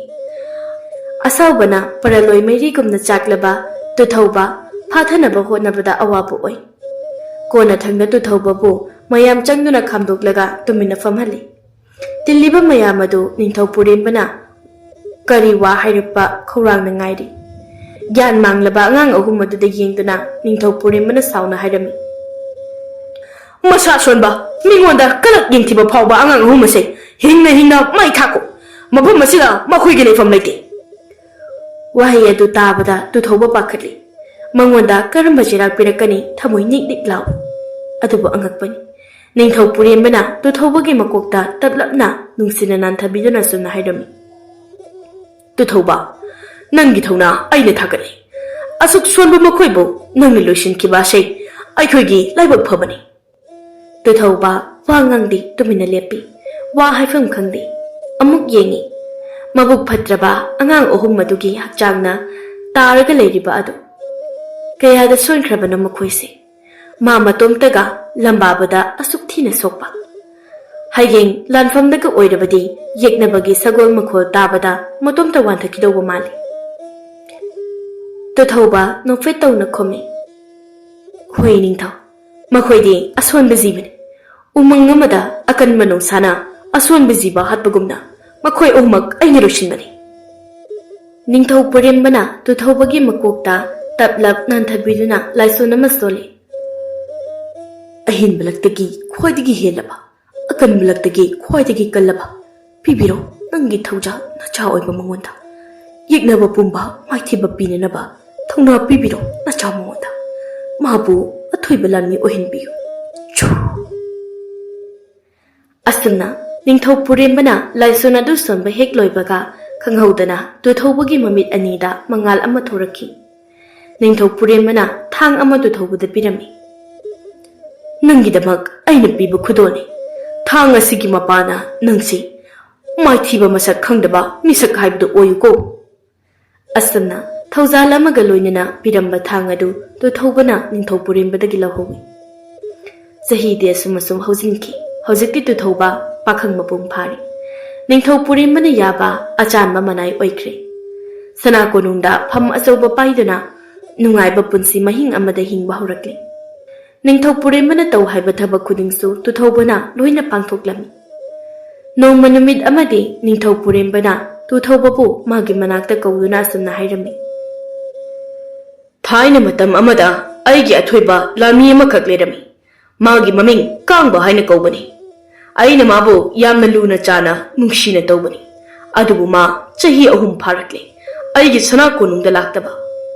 ꯑꯁꯥꯎꯕꯅ ꯄꯔꯂꯣꯏ ꯃꯩꯔꯤꯒꯨꯝꯅ ꯆꯥꯛꯂꯕ ꯇꯨꯊꯧꯕ ꯐꯥꯊꯅꯕ ꯍꯣꯠꯅꯕꯗ ꯑꯋꯥꯕ ꯑꯣꯏ꯫ ꯀꯣꯟꯅꯊꯪꯗ ꯇꯨꯊꯧꯕꯕꯨ ꯃꯌꯥꯝ ꯆꯪꯗꯨꯅ ꯈꯥꯝꯗꯣꯛꯂꯒ ꯇꯨꯃꯤꯟꯅ ꯐꯝꯍꯜꯂꯤ꯫ ꯇꯤꯜꯂꯤꯕ ꯃꯌꯥꯝ ꯑꯗꯨ ꯅꯤꯡꯊꯧ ꯄꯨꯔꯦꯝꯕꯅ ꯀꯔꯤ ꯋꯥ ꯍꯥꯏꯔꯛꯄ ꯈꯧꯔꯥꯡꯅ ꯉꯥꯏꯔꯤ꯫ ꯒ꯭ꯌꯥꯟ ꯃꯥꯡꯂꯕ ꯑꯉꯥꯡ ꯑꯍꯨꯝ ꯑꯗꯨꯗ ꯌꯦꯡꯗꯨꯅ ꯅꯤꯡꯊꯧ ꯄꯨꯔꯦꯝꯕꯅ ꯁꯥꯎꯅ ꯍꯥꯏꯔꯝꯃꯤ, "ꯃꯁꯥ ꯁꯣꯟꯕ, ꯃꯤꯉꯣꯟꯗ ꯀꯂꯛ ꯌꯦꯡꯊꯤꯕ ꯐꯥꯎꯕ ꯑꯉꯥꯡ ꯑꯍꯨꯝ ꯑꯁꯦ ꯍꯤꯡꯅ ꯍꯤꯡꯅ ꯃꯩ ꯊꯥꯛꯈꯣ꯫ ꯃꯐꯝ ꯑꯁꯤꯗ ꯃꯈꯣꯏꯒꯤ ꯂꯩꯐꯝ ꯂꯩꯇꯦ꯫" ꯋꯥꯍꯩ ꯑꯗꯨ ꯇꯥꯕꯗ ꯇꯨꯊꯧꯕ ꯄꯥꯈꯠꯂꯤ꯫ ꯃꯉꯣꯟꯗ ꯀꯔꯝꯕ ꯆꯩꯔꯥꯛ ꯄꯤꯔꯛꯀꯅꯤ ꯊꯃꯣꯏ ꯅꯤꯛ ꯅꯤꯛ ꯂꯥꯎꯏ꯫ ꯑꯗꯨꯕꯨ ꯑꯉꯛꯄꯅꯤ, ꯅꯤꯡꯊꯧ ꯄꯨꯔꯦꯝꯕꯅ ꯇꯨꯊꯧꯕꯒꯤ ꯃꯀꯣꯛꯇ ꯇꯞꯂꯞꯅ ꯅꯨꯡꯁꯤꯅ ꯅꯥꯟꯊꯕꯤꯗꯨꯅ ꯑꯆꯨꯝꯅ ꯍꯥꯏꯔꯝꯃꯤ, "ꯇꯨꯊꯧꯕ, ꯅꯪꯒꯤ ꯊꯧꯅꯥ ꯑꯩꯅ ꯊꯥꯒꯠꯂꯤ꯫ ꯑꯁꯨꯛ ꯁꯣꯟꯕ ꯃꯈꯣꯏꯕꯨ ꯅꯪꯅ ꯂꯣꯏꯁꯤꯟꯈꯤꯕ ꯑꯁꯤ ꯑꯩꯈꯣꯏꯒꯤ ꯂꯥꯏꯕꯛ ꯐꯕꯅꯤ꯫" ꯇꯨꯊꯧꯕ ꯋꯥ ꯉꯥꯡꯗꯦ, ꯇꯨꯃꯤꯟꯅ ꯂꯦꯞꯄꯤ꯫ ꯋꯥ ꯍꯥꯏꯐꯝ ꯈꯪꯗꯦ꯫ ꯑꯃꯨꯛ ꯌꯦꯡꯉꯤ꯫ ꯃꯕꯨꯛ ꯐꯠꯇ꯭ꯔꯕ ꯑꯉꯥꯡ ꯑꯍꯨꯝ ꯑꯗꯨꯒꯤ ꯍꯛꯆꯥꯡꯅ ꯇꯥꯔꯒ ꯂꯩꯔꯤꯕ ꯑꯗꯨ꯫ ꯀꯌꯥꯗ ꯁꯣꯟꯈ꯭ꯔꯕꯅꯣ ꯃꯈꯣꯏꯁꯦ꯫ ꯃꯥ ꯃꯇꯣꯝꯇꯒ ꯂꯝꯕꯥꯕꯗ ꯑꯁꯨꯛ ꯊꯤꯅ ꯁꯣꯛꯄ꯫ ꯍꯌꯦꯡ ꯂꯥꯟꯐꯝꯗꯒ ꯑꯣꯏꯔꯕꯗꯤ ꯌꯦꯛꯅꯕꯒꯤ ꯁꯒꯣꯜ ꯃꯈꯣꯜ ꯇꯥꯕꯗ ꯃꯇꯣꯝꯇ ꯋꯥꯟꯊꯈꯤꯗꯧꯕ ꯃꯥꯜꯂꯤ꯫ ꯇꯨꯊꯧꯕ ꯅꯣꯛꯐꯦꯠ ꯇꯧꯅ ꯈꯨꯝꯃꯤ, "ꯍꯣꯏ ꯅꯤꯡꯊꯧ, ꯃꯈꯣꯏꯗꯤ ꯑꯁꯣꯟꯕ ꯖꯤꯕꯅꯤ꯫ ꯎꯃꯪ ꯑꯃꯗ ꯑꯀꯟꯕ ꯅꯨꯡꯁꯥꯅ ꯑꯁꯣꯟꯕ ꯖꯤꯕ ꯍꯥꯠꯄꯒꯨꯝꯅ ꯃꯈꯣꯏ ꯑꯍꯨꯝꯃꯛ ꯑꯩꯅ ꯂꯣꯏꯁꯤꯟꯕꯅꯤ꯫ ꯅꯤꯡꯊꯧ ꯄꯨꯔꯦꯝꯕꯅ ꯇꯨꯊꯧꯕꯒꯤ ꯃꯀꯣꯛꯇ ꯇꯞꯂꯞ ꯅꯥꯟꯊꯕꯤꯗꯨꯅ ꯂꯥꯏꯁꯣꯟ ꯑꯃ ꯁꯣꯜꯂꯤ꯫ ꯑꯍꯦꯟꯕꯂꯛꯇꯒꯤ ꯈ꯭ꯋꯥꯏꯗꯒꯤ ꯍꯦꯜꯂꯕ, ꯑꯀꯟꯕꯂꯛꯇꯒꯤ ꯈ꯭ꯋꯥꯏꯗꯒꯤ ꯀꯜꯂꯕ, ꯄꯤꯕꯤꯔꯣ ꯅꯪꯒꯤ ꯊꯧꯖꯥꯜ ꯅꯆꯥ ꯑꯣꯏꯕ ꯃꯉꯣꯟꯗ꯫ ꯌꯦꯛꯅꯕ ꯄꯨꯝꯕ ꯃꯥꯏꯊꯤꯕ ꯄꯤꯅꯅꯕ ꯊꯧꯅꯥ ꯄꯤꯕꯤꯔꯣ ꯅꯆꯥ ꯃꯉꯣꯟꯗ꯫ ꯃꯥꯕꯨ ꯑꯊꯣꯏꯕ ꯂꯥꯟꯃꯤ ꯑꯣꯏꯍꯟꯕꯤꯌꯨ꯫ ꯆꯨ꯫ ꯑꯁꯨꯝꯅ ꯅꯤꯡꯊꯧ ꯄꯨꯔꯦꯝꯕꯅ ꯂꯥꯏꯁꯣꯟ ꯑꯗꯨ ꯁꯣꯟꯕ ꯍꯦꯛ ꯂꯣꯏꯕꯒ, ꯈꯪꯍꯧꯗꯅ ꯇꯨꯊꯧꯕꯒꯤ ꯃꯃꯤꯠ ꯑꯅꯤꯗ ꯃꯉꯥꯜ ꯑꯃ ꯊꯣꯔꯛꯈꯤ꯫ ꯅꯤꯡꯊꯧ ꯄꯨꯔꯦꯝꯕꯅ ꯊꯥꯡ ꯑꯃ ꯇꯨꯊꯧꯕꯗ ꯄꯤꯔꯝꯃꯤ꯫ "ꯅꯪꯒꯤꯗꯃꯛ ꯑꯩꯅ ꯄꯤꯕ ꯈꯨꯗꯣꯜꯅꯤ꯫ ꯊꯥꯡ ꯑꯁꯤꯒꯤ ꯃꯄꯥꯅ ꯅꯪꯁꯤ ꯃꯥꯏꯊꯤꯕ ꯃꯁꯛ ꯈꯪꯗꯕ ꯃꯤꯁꯛ ꯍꯥꯏꯕꯗꯨ ꯑꯣꯏꯌꯨꯀꯣ"꯫ ꯑꯁꯨꯝꯅ ꯊꯧꯖꯥꯜ ꯑꯃꯒ ꯂꯣꯏꯅꯅ ꯄꯤꯔꯝꯕ ꯊꯥꯡ ꯑꯗꯨ ꯇꯨꯊꯧꯕꯅ ꯅꯤꯡꯊꯧ ꯄꯨꯔꯦꯝꯕꯗꯒꯤ ꯂꯧꯍꯧꯏ꯫ ꯆꯍꯤꯗꯤ ꯑꯁꯨꯝ ꯑꯁꯨꯝ ꯍꯧꯖꯤꯟꯈꯤ꯫ ꯍꯧꯖꯤꯛꯇꯤ ꯇꯨꯊꯧꯕ ꯄꯥꯈꯪ ꯃꯄꯨꯡ ꯐꯥꯔꯦ꯫ ꯅꯤꯡꯊꯧ ꯄꯨꯔꯦꯝꯕꯅ ꯌꯥꯕ ꯑꯆꯥꯟꯕ ꯃꯅꯥꯏ ꯑꯣꯏꯈ꯭ꯔꯦ꯫ ꯁꯅꯥ ꯀꯣꯅꯨꯡꯗ ꯐꯝ ꯑꯆꯧꯕ ꯄꯥꯏꯗꯨꯅ ꯅꯨꯡꯉꯥꯏꯕ ꯄꯨꯟꯁꯤ ꯃꯍꯤꯡ ꯑꯃꯗ ꯍꯤꯡꯕ ꯍꯧꯔꯛꯂꯦ꯫ ꯅꯤꯡꯊꯧ ꯄꯨꯔꯦꯝꯕꯅ ꯇꯧ ꯍꯥꯏꯕ ꯊꯕꯛ ꯈꯨꯗꯤꯡꯁꯨ ꯇꯨꯊꯧꯕꯅ ꯂꯣꯏꯅ ꯄꯥꯡꯊꯣꯛꯂꯝꯃꯤ꯫ ꯅꯣꯡꯃ ꯅꯨꯃꯤꯠ ꯑꯃꯗꯤ ꯅꯤꯡꯊꯧ ꯄꯨꯔꯦꯝꯕꯅ ꯇꯨꯊꯧꯕꯕꯨ ꯃꯥꯒꯤ ꯃꯅꯥꯛꯇ ꯀꯧꯗꯨꯅ ꯑꯁꯨꯝꯅ ꯍꯥꯏꯔꯝꯃꯤ꯫ "ꯊꯥꯏꯅ ꯃꯇꯝ ꯑꯃꯗ ꯑꯩꯒꯤ ꯑꯊꯣꯏꯕ ꯂꯥꯟꯃꯤ ꯑꯃꯈꯛ ꯂꯩꯔꯝꯃꯤ꯫ ꯃꯥꯒꯤ ꯃꯃꯤꯡ ꯀꯥꯡꯕ ꯍꯥꯏꯅ ꯀꯧꯕꯅꯤ꯫ ꯑꯩꯅ ꯃꯥꯕꯨ ꯌꯥꯝꯅ ꯂꯨꯅ ꯆꯥꯅ ꯅꯨꯡꯁꯤꯅ ꯇꯧꯕꯅꯤ꯫ ꯑꯗꯨꯕꯨ ꯃꯥ ꯆꯍꯤ ꯑꯍꯨꯝ ꯐꯥꯔꯛꯂꯦ ꯑꯩꯒꯤ ꯁꯅꯥ ꯀꯣꯅꯨꯡꯗ ꯂꯥꯛꯇꯕ꯫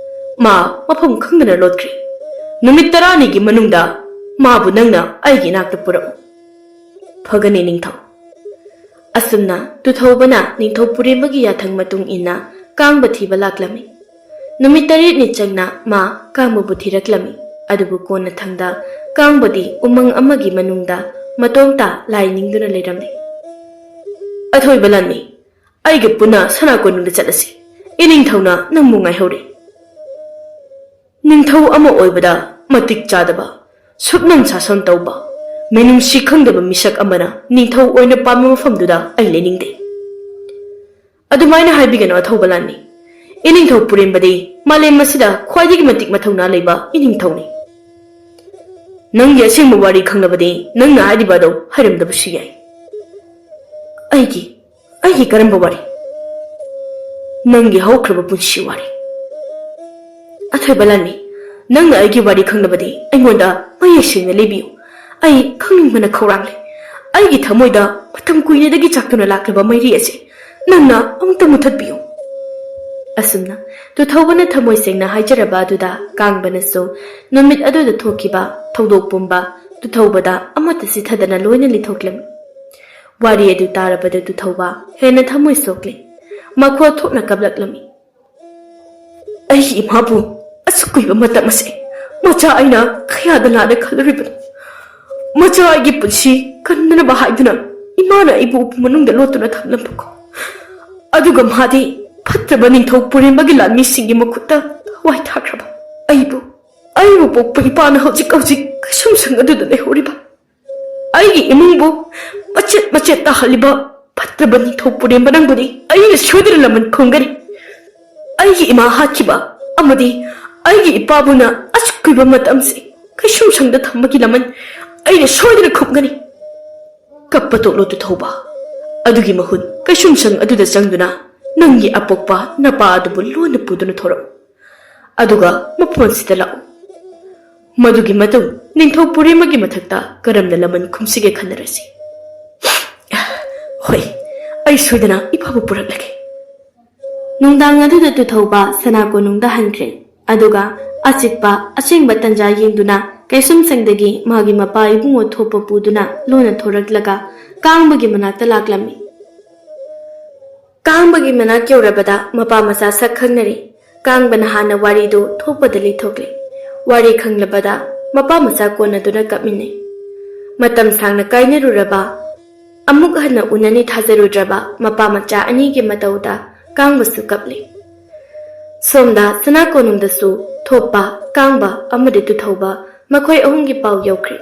ꯃꯥ ꯃꯐꯝ ꯈꯪꯗꯅ ꯂꯣꯠꯈ꯭ꯔꯦ꯫ ꯅꯨꯃꯤꯠ ꯇꯔꯥꯅꯤꯒꯤ ꯃꯅꯨꯡꯗ ꯃꯥꯕꯨ ꯅꯪꯅ ꯑꯩꯒꯤ ꯏꯅꯥꯛꯇ ꯄꯨꯔꯛꯎ"꯫ "ꯐꯒꯅꯤ ꯅꯤꯡꯊꯧ"꯫ ꯑꯁꯨꯝꯅ ꯇꯨꯊꯧꯕꯅ ꯅꯤꯡꯊꯧ ꯄꯨꯔꯦꯝꯕꯒꯤ ꯌꯥꯊꯪ ꯃꯇꯨꯡ ꯏꯟꯅ ꯀꯥꯡꯕ ꯊꯤꯕ ꯂꯥꯛꯂꯝꯃꯤ꯫ ꯅꯨꯃꯤꯠ ꯇꯔꯦꯠꯅꯤ ꯆꯪꯅ ꯃꯥ ꯀꯥꯡꯕꯕꯨ ꯊꯤꯔꯛꯂꯝꯃꯤ꯫ ꯑꯗꯨꯕꯨ ꯀꯣꯟꯅꯊꯪꯗ ꯀꯥꯡꯕꯗꯤ ꯎꯃꯪ ꯑꯃꯒꯤ ꯃꯅꯨꯡꯗ ꯃꯇꯣꯝꯇ ꯂꯥꯏ ꯅꯤꯡꯗꯨꯅ ꯂꯩꯔꯝꯃꯤ꯫ "ꯑꯊꯣꯏꯕ ꯂꯥꯟꯃꯤ, ꯑꯩꯒ ꯄꯨꯟꯅ ꯁꯅꯥ ꯀꯣꯅꯨꯡꯗ ꯆꯠꯂꯁꯤ꯫ ꯏꯅꯤꯡꯊꯧꯅ ꯅꯪꯕꯨ ꯉꯥꯏꯍꯧꯔꯤ"꯫ "ꯅꯤꯡꯊꯧ ꯑꯃ ꯑꯣꯏꯕꯗ ꯃꯇꯤꯛ ꯆꯥꯗꯕ, ꯁꯨꯞꯅꯝ ꯁꯥꯁꯣꯟ ꯇꯧꯕ, ꯃꯤꯅꯨꯡꯁꯤ ꯈꯪꯗꯕ ꯃꯤꯁꯛ ꯑꯃꯅ ꯅꯤꯡꯊꯧ ꯑꯣꯏꯅ ꯄꯥꯟꯕ ꯃꯐꯝꯗꯨꯗ ꯑꯩ ꯂꯩꯅꯤꯡꯗꯦ꯫ ꯑꯗꯨꯃꯥꯏꯅ ꯍꯥꯏꯕꯤꯒꯅꯨ ꯑꯊꯧꯕ ꯂꯥꯟꯃꯤ꯫ ꯏꯅꯤꯡꯊꯧ ꯄꯨꯔꯦꯝꯕꯗꯤ ꯃꯥꯂꯦꯝ ꯑꯁꯤꯗ ꯈ꯭ꯋꯥꯏꯗꯒꯤ ꯃꯇꯤꯛ ꯃꯊꯧꯅꯥ ꯂꯩꯕ ꯏꯅꯤꯡꯊꯧꯅꯤ"꯫ ꯅꯪꯒꯤ ꯑꯁꯦꯡꯕ ꯋꯥꯔꯤ ꯈꯪꯂꯕꯗꯤ ꯅꯪꯅ ꯍꯥꯏꯔꯤꯕ ꯑꯗꯨ ꯍꯥꯏꯔꯝꯗꯕꯁꯨ ꯌꯥꯏ꯫ ꯑꯩꯒꯤ, ꯑꯩꯒꯤ ꯀꯔꯝꯕ ꯋꯥꯔꯤ? ꯅꯪꯒꯤ ꯍꯧꯈ꯭ꯔꯕ ꯄꯨꯟꯁꯤ ꯋꯥꯔꯤ꯫ ꯑꯊꯣꯏꯕ ꯂꯥꯟꯃꯤ, ꯅꯪꯅ ꯑꯩꯒꯤ ꯋꯥꯔꯤ ꯈꯪꯂꯕꯗꯤ ꯑꯩꯉꯣꯟꯗ ꯃꯌꯦꯛ ꯁꯦꯡꯅ ꯂꯤꯕꯤꯌꯨ꯫ ꯑꯩ ꯈꯪꯅꯤꯡꯕꯅ ꯈꯧꯔꯥꯡꯂꯦ꯫ ꯑꯩꯒꯤ ꯊꯃꯣꯏꯗ ꯃꯇꯝ ꯀꯨꯏꯅꯗꯒꯤ ꯆꯥꯛꯇꯨꯅ ꯂꯥꯛꯂꯕ ꯃꯩꯔꯤ ꯑꯁꯤ ꯅꯪꯅ ꯑꯃꯨꯛꯇ ꯃꯨꯊꯠꯄꯤꯌꯨ꯫ ꯑꯁꯨꯝꯅ ꯇꯨꯊꯧꯕꯅ ꯊꯃꯣꯏ ꯁꯦꯡꯅ ꯍꯥꯏꯖꯔꯕ ꯑꯗꯨꯗ ꯀꯥꯡꯕꯅꯁꯨ ꯅꯨꯃꯤꯠ ꯑꯗꯨꯗ ꯊꯣꯛꯈꯤꯕ ꯊꯧꯗꯣꯛ ꯄꯨꯝꯕ ꯇꯨꯊꯧꯕꯗ ꯑꯃꯠꯇ ꯆꯤꯊꯗꯅ ꯂꯣꯏꯅ ꯂꯤꯊꯣꯛꯂꯝꯃꯤ꯫ ꯋꯥꯔꯤ ꯑꯗꯨ ꯇꯥꯔꯕꯗ ꯇꯨꯊꯧꯕ ꯍꯦꯟꯅ ꯊꯃꯣꯏ ꯁꯣꯛꯂꯤ꯫ ꯃꯈꯣꯜ ꯊꯣꯛꯅ ꯀꯞꯂꯛꯂꯝꯃꯤ꯫ ꯑꯩꯒꯤ ꯏꯃꯥꯕꯨ ꯑꯁꯨꯛ ꯀꯨꯏꯕ ꯃꯇꯝ ꯑꯁꯦ ꯃꯆꯥ ꯑꯩꯅ ꯀꯌꯥꯗ ꯂꯥꯟꯅ ꯈꯜꯂꯨꯔꯤꯕꯅꯣ? ꯃꯆꯥ ꯑꯩꯒꯤ ꯄꯨꯟꯁꯤ ꯀꯟꯅꯅꯕ ꯍꯥꯏꯗꯨꯅ ꯏꯃꯥꯅ ꯑꯩꯕꯨ ꯎꯄꯨ ꯃꯅꯨꯡꯗ ꯂꯣꯠꯇꯨꯅ ꯊꯝꯂꯝꯕꯀꯣ꯫ ꯑꯗꯨꯒ ꯃꯥꯗꯤ ꯐꯠꯇ꯭ꯔꯕ ꯅꯤꯡꯊꯧ ꯄꯨꯔꯦꯝꯕꯒꯤ ꯂꯥꯟꯃꯤꯁꯤꯡꯒꯤ ꯃꯈꯨꯠꯇ ꯊꯋꯥꯏ ꯊꯥꯈ꯭ꯔꯕ꯫ ꯑꯩꯕꯨ, ꯑꯩꯕꯨ ꯄꯣꯛꯄ ꯏꯄꯥꯅ ꯍꯧꯖꯤꯛ ꯍꯧꯖꯤꯛ ꯀꯩꯁꯨꯝꯁꯪ ꯑꯗꯨꯗ ꯂꯩꯍꯧꯔꯤꯕ꯫ ꯑꯩꯒꯤ ꯏꯃꯨꯡꯕꯨ ꯃꯆꯦꯠ ꯃꯆꯦꯠ ꯇꯥꯍꯜꯂꯤꯕ ꯐꯠꯇ꯭ꯔꯕ ꯅꯤꯡꯊꯧ ꯄꯨꯔꯦꯝꯕ ꯅꯪꯕꯨꯗꯤ ꯑꯩꯅ ꯁꯣꯏꯗꯅ ꯂꯃꯟ ꯈꯨꯝꯒꯅꯤ꯫ ꯑꯩꯒꯤ ꯏꯃꯥ ꯍꯥꯠꯈꯤꯕ ꯑꯃꯗꯤ ꯑꯩꯒꯤ ꯏꯄꯥꯕꯨꯅ ꯑꯁꯨꯛ ꯀꯨꯏꯕ ꯃꯇꯝꯁꯦ ꯀꯩꯁꯨꯝꯁꯪꯗ ꯊꯝꯕꯒꯤ ꯂꯃꯟ ꯑꯩꯅ ꯁꯣꯏꯗꯅ ꯈꯨꯝꯒꯅꯤ꯫ ꯀꯞꯄ ꯇꯣꯛꯂꯣ ꯇꯨꯊꯧꯕ꯫ ꯑꯗꯨꯒꯤ ꯃꯍꯨꯠ ꯀꯩꯁꯨꯝꯁꯪ ꯑꯗꯨꯗ ꯆꯪꯗꯨꯅ ꯅꯪꯒꯤ ꯑꯄꯣꯛꯄ ꯅꯄꯥ ꯑꯗꯨꯕꯨ ꯂꯣꯟꯅ ꯄꯨꯗꯨꯅ ꯊꯣꯔꯛꯎ꯫ ꯑꯗꯨꯒ ꯃꯐꯝ ꯑꯁꯤꯗ ꯂꯥꯛꯎ꯫ ꯃꯗꯨꯒꯤ ꯃꯇꯨꯡ ꯅꯤꯡꯊꯧ ꯄꯨꯔꯦꯝꯕꯒꯤ ꯃꯊꯛꯇ ꯀꯔꯝꯅ ꯂꯃꯟ ꯈꯨꯝꯁꯤꯒꯦ ꯈꯟꯅꯔꯁꯤ꯫ ꯍꯣꯏ, ꯑꯩ ꯁꯣꯏꯗꯅ ꯏꯄꯥꯕꯨ ꯄꯨꯔꯛꯂꯒꯦ꯫ ꯅꯨꯡꯗꯥꯡ ꯑꯗꯨꯗ ꯇꯨꯊꯧꯕ ꯁꯅꯥ ꯀꯣꯅꯨꯡꯗ ꯍꯟꯈ꯭ꯔꯦ꯫ ꯑꯗꯨꯒ ꯑꯆꯤꯛꯄ ꯑꯁꯦꯡꯕ ꯇꯟꯖꯥ ꯌꯦꯡꯗꯨꯅ ꯀꯩꯁꯨꯝꯁꯪꯗꯒꯤ ꯃꯥꯒꯤ ꯃꯄꯥ ꯏꯕꯨꯡꯉꯣ ꯊꯣꯛꯄ ꯄꯨꯗꯨꯅ ꯂꯣꯟꯅ ꯊꯣꯔꯛꯂꯒ ꯀꯥꯡꯕꯒꯤ ꯃꯅꯥꯛꯇ ꯂꯥꯛꯂꯝꯃꯤ꯫ ꯀꯥꯡꯕꯒꯤ ꯃꯅꯥꯛ ꯌꯧꯔꯕꯗ ꯃꯄꯥ ꯃꯆꯥ ꯁꯛ ꯈꯪꯅꯔꯦ꯫ ꯀꯥꯡꯕꯅ ꯍꯥꯟꯅ ꯋꯥꯔꯤꯗꯨ ꯊꯣꯛꯄꯗ ꯂꯤꯊꯣꯛꯂꯦ꯫ ꯋꯥꯔꯤ ꯈꯪꯂꯕꯗ ꯃꯄꯥ ꯃꯆꯥ ꯀꯣꯟꯅꯗꯨꯅ ꯀꯞꯃꯤꯟꯅꯩ꯫ ꯃꯇꯝ ꯁꯥꯡꯅ ꯀꯥꯏꯅꯔꯨꯔꯕ, ꯑꯃꯨꯛ ꯍꯟꯅ ꯎꯅꯅꯤ ꯊꯥꯖꯔꯨꯗ꯭ꯔꯕ ꯃꯄꯥ ꯃꯆꯥ ꯑꯅꯤꯒꯤ ꯃꯇꯧꯗ ꯀꯥꯡꯕꯁꯨ ꯀꯞꯂꯤ꯫ ꯁꯣꯝꯗ ꯁꯅꯥ ꯀꯣꯅꯨꯡꯗꯁꯨ ꯊꯣꯛꯄ, ꯀꯥꯡꯕ ꯑꯃꯗꯤ ꯇꯨꯊꯧꯕ ꯃꯈꯣꯏ ꯑꯍꯨꯝꯒꯤ ꯄꯥꯎ ꯌꯧꯈ꯭ꯔꯦ꯫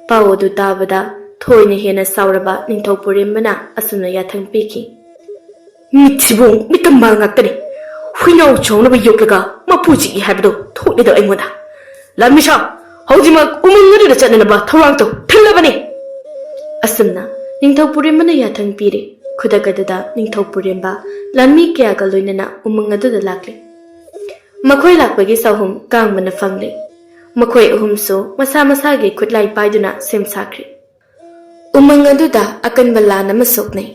ꯄꯥꯎ ꯑꯗꯨ ꯇꯥꯕꯗ ꯊꯣꯏꯅ ꯍꯦꯟꯅ ꯁꯥꯎꯔꯕ ꯅꯤꯡꯊꯧ ꯄꯨꯔꯦꯝꯕꯅ ꯑꯁꯨꯝꯅ ꯌꯥꯊꯪ ꯄꯤꯈꯤ꯫ ꯃꯤꯠꯁꯤꯕꯨ ꯃꯤꯇꯝꯕꯥ ꯉꯥꯛꯇꯅꯤ꯫ ꯍꯨꯏꯅꯥꯎ ꯆꯥꯎꯅꯕ ꯌꯣꯛꯂꯒ ꯃꯄꯨ ꯆꯤꯛꯏ ꯍꯥꯏꯕꯗꯣ ꯊꯣꯛꯂꯦꯗꯣ ꯑꯩꯉꯣꯟꯗ꯫ ꯂꯥꯟꯃꯤꯁꯥ, ꯍꯧꯖꯤꯛꯃꯛ ꯎꯃꯪ ꯑꯗꯨꯗ ꯆꯠꯅꯅꯕ ꯊꯧꯔꯥꯡ ꯇꯧ꯫ ꯊꯤꯜꯂꯕꯅꯤ!" ꯑꯁꯨꯝꯅ ꯅꯤꯡꯊꯧ ꯄꯨꯔꯦꯝꯕꯅ ꯌꯥꯊꯪ ꯄꯤꯔꯦ꯫ ꯈꯨꯗꯛ ꯑꯗꯨꯗ ꯅꯤꯡꯊꯧ ꯄꯨꯔꯦꯝꯕ ꯂꯥꯟꯃꯤ ꯀꯌꯥꯒ ꯂꯣꯏꯅꯅ ꯎꯃꯪ ꯑꯗꯨꯗ ꯂꯥꯛꯂꯦ꯫ ꯃꯈꯣꯏ ꯂꯥꯛꯄꯒꯤ ꯆꯥꯍꯨꯝ ꯀꯥꯡꯕꯅ ꯐꯪꯂꯦ꯫ ꯃꯈꯣꯏ ꯑꯍꯨꯝꯁꯨ ꯃꯁꯥ ꯃꯁꯥꯒꯤ ꯈꯨꯠꯂꯥꯏ ꯄꯥꯏꯗꯨꯅ ꯁꯦꯝ ꯁꯥꯈ꯭ꯔꯦ꯫ ꯎꯃꯪ ꯑꯗꯨꯗ ꯑꯀꯟꯕ ꯂꯥꯟ ꯑꯃ ꯁꯣꯛꯅꯩ꯫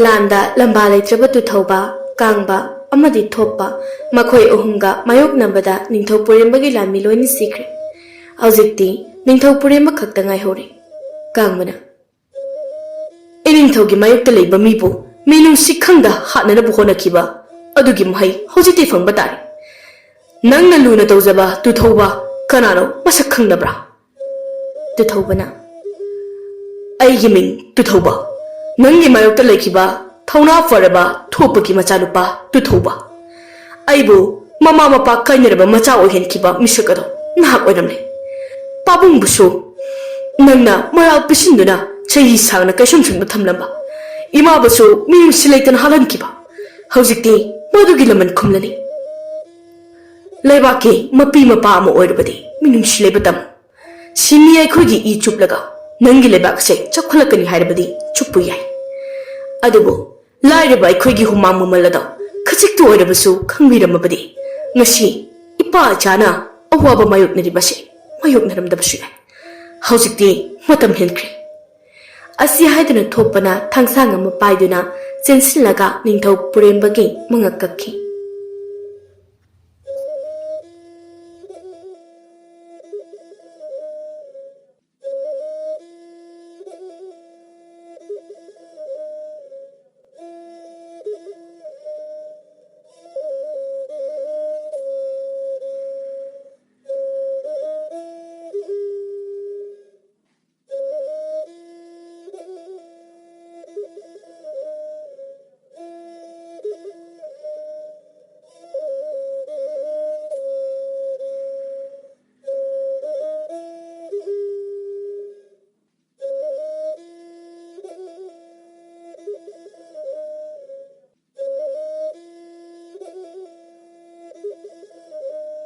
ꯂꯥꯟꯗ ꯂꯝꯕꯥ ꯂꯩꯇ꯭ꯔꯕ ꯇꯨꯊꯧꯕ, ꯀꯥꯡꯕ ꯑꯃꯗꯤ ꯊꯣꯞꯄ, ꯃꯈꯣꯏ ꯑꯍꯨꯝꯒ ꯃꯥꯌꯣꯛꯅꯕꯗ ꯅꯤꯡꯊꯧ ꯄꯨꯔꯦꯝꯕꯒꯤ ꯂꯥꯟꯃꯤ ꯂꯣꯏꯅ ꯁꯤꯈ꯭ꯔꯦ꯫ ꯍꯧꯖꯤꯛꯇꯤ ꯅꯤꯡꯊꯧ ꯄꯨꯔꯦꯝꯕ ꯈꯛꯇ ꯉꯥꯏꯍꯧꯔꯦ꯫ ꯀꯥꯡꯕꯅ, "ꯏꯅꯤꯡꯊꯧꯒꯤ ꯃꯥꯌꯣꯛꯇ ꯂꯩꯕ ꯃꯤꯕꯨ ꯃꯤꯅꯨꯡꯁꯤ ꯈꯪꯗ ꯍꯥꯠꯅꯅꯕ ꯍꯣꯠꯅꯈꯤꯕ ꯑꯗꯨꯒꯤ ꯃꯍꯩ ꯍꯧꯖꯤꯛꯇꯤ ꯐꯪꯕ ꯇꯥꯔꯦ꯫ ꯅꯪꯅ ꯂꯨꯅ ꯇꯧꯖꯕ ꯇꯨꯊꯧꯕ ꯀꯅꯥꯅꯣ ꯃꯁꯛ ꯈꯪꯅꯕ꯭ꯔꯥ?" ꯇꯨꯊꯧꯕꯅ, "ꯑꯩꯒꯤ ꯃꯤꯡ ꯇꯨꯊꯧꯕ, ꯅꯪꯒꯤ ꯃꯥꯌꯣꯛꯇ ꯂꯩꯈꯤꯕ ꯊꯧꯅꯥ ꯐꯔꯕ ꯊꯣꯛꯄꯒꯤ ꯃꯆꯥꯅꯨꯄꯥ ꯇꯨꯊꯧꯕ꯫ ꯑꯩꯕꯨ ꯃꯃꯥ ꯃꯄꯥ ꯀꯥꯏꯅꯔꯕ ꯃꯆꯥ ꯑꯣꯏꯍꯟꯈꯤꯕ ꯃꯤꯁꯛ ꯑꯗꯣ ꯅꯍꯥꯛ ꯑꯣꯏꯔꯝꯂꯦ꯫ ꯄꯥꯕꯨꯡꯕꯨꯁꯨ ꯅꯪꯅ ꯃꯔꯥꯜ ꯄꯤꯁꯤꯟꯗꯨꯅ ꯆꯍꯤ ꯁꯥꯡꯅ ꯀꯩꯁꯨꯝꯁꯪꯗ ꯊꯝꯂꯝꯕ, ꯏꯃꯥꯕꯨꯁꯨ ꯃꯤꯅꯨꯡꯁꯤ ꯂꯩꯇꯅ ꯍꯥꯠꯍꯟꯈꯤꯕ, ꯍꯧꯖꯤꯛꯇꯤ ꯃꯗꯨꯒꯤ ꯂꯃꯟ ꯈꯨꯝꯂꯅꯤ꯫ ꯂꯩꯕꯥꯛꯀꯤ ꯃꯄꯤ ꯃꯄꯥ ꯑꯃ ꯑꯣꯏꯔꯕꯗꯤ ꯃꯤꯅꯨꯡꯁꯤ ꯂꯩꯕ ꯇꯝꯃꯨ꯫ ꯁꯤꯃꯤ ꯑꯩꯈꯣꯏꯒꯤ ꯏ ꯆꯨꯞꯂꯒ ꯅꯪꯒꯤ ꯂꯩꯕꯥꯛ ꯑꯁꯦ ꯆꯥꯎꯈꯠꯂꯛꯀꯅꯤ ꯍꯥꯏꯔꯕꯗꯤ ꯆꯨꯞꯄꯨ ꯌꯥꯏ꯫ ꯑꯗꯨꯕꯨ ꯂꯥꯏꯔꯕ ꯑꯩꯈꯣꯏꯒꯤ ꯍꯨꯃꯥꯡ ꯃꯃꯜ ꯑꯗꯣ ꯈꯖꯤꯛꯇ ꯑꯣꯏꯔꯕꯁꯨ ꯈꯪꯕꯤꯔꯝꯃꯕꯗꯤ ꯉꯁꯤ ꯏꯄꯥ ꯏꯆꯥꯅ ꯑꯋꯥꯕ ꯃꯥꯌꯣꯛꯅꯔꯤꯕꯁꯦ ꯃꯥꯌꯣꯛꯅꯔꯝꯗꯕꯁꯨ ꯌꯥꯏ꯫ ꯍꯧꯖꯤꯛꯇꯤ ꯃꯇꯝ ꯍꯦꯟꯈ꯭ꯔꯦ꯫" ꯑꯁꯤ ꯍꯥꯏꯗꯨꯅ ꯊꯣꯛꯄꯅ ꯊꯥꯡꯁꯥꯡ ꯑꯃ ꯄꯥꯏꯗꯨꯅ ꯆꯦꯟꯁꯤꯜꯂꯒ ꯅꯤꯡꯊꯧ ꯄꯨꯔꯦꯝꯕꯒꯤ ꯃꯉꯛ ꯀꯛꯈꯤ꯫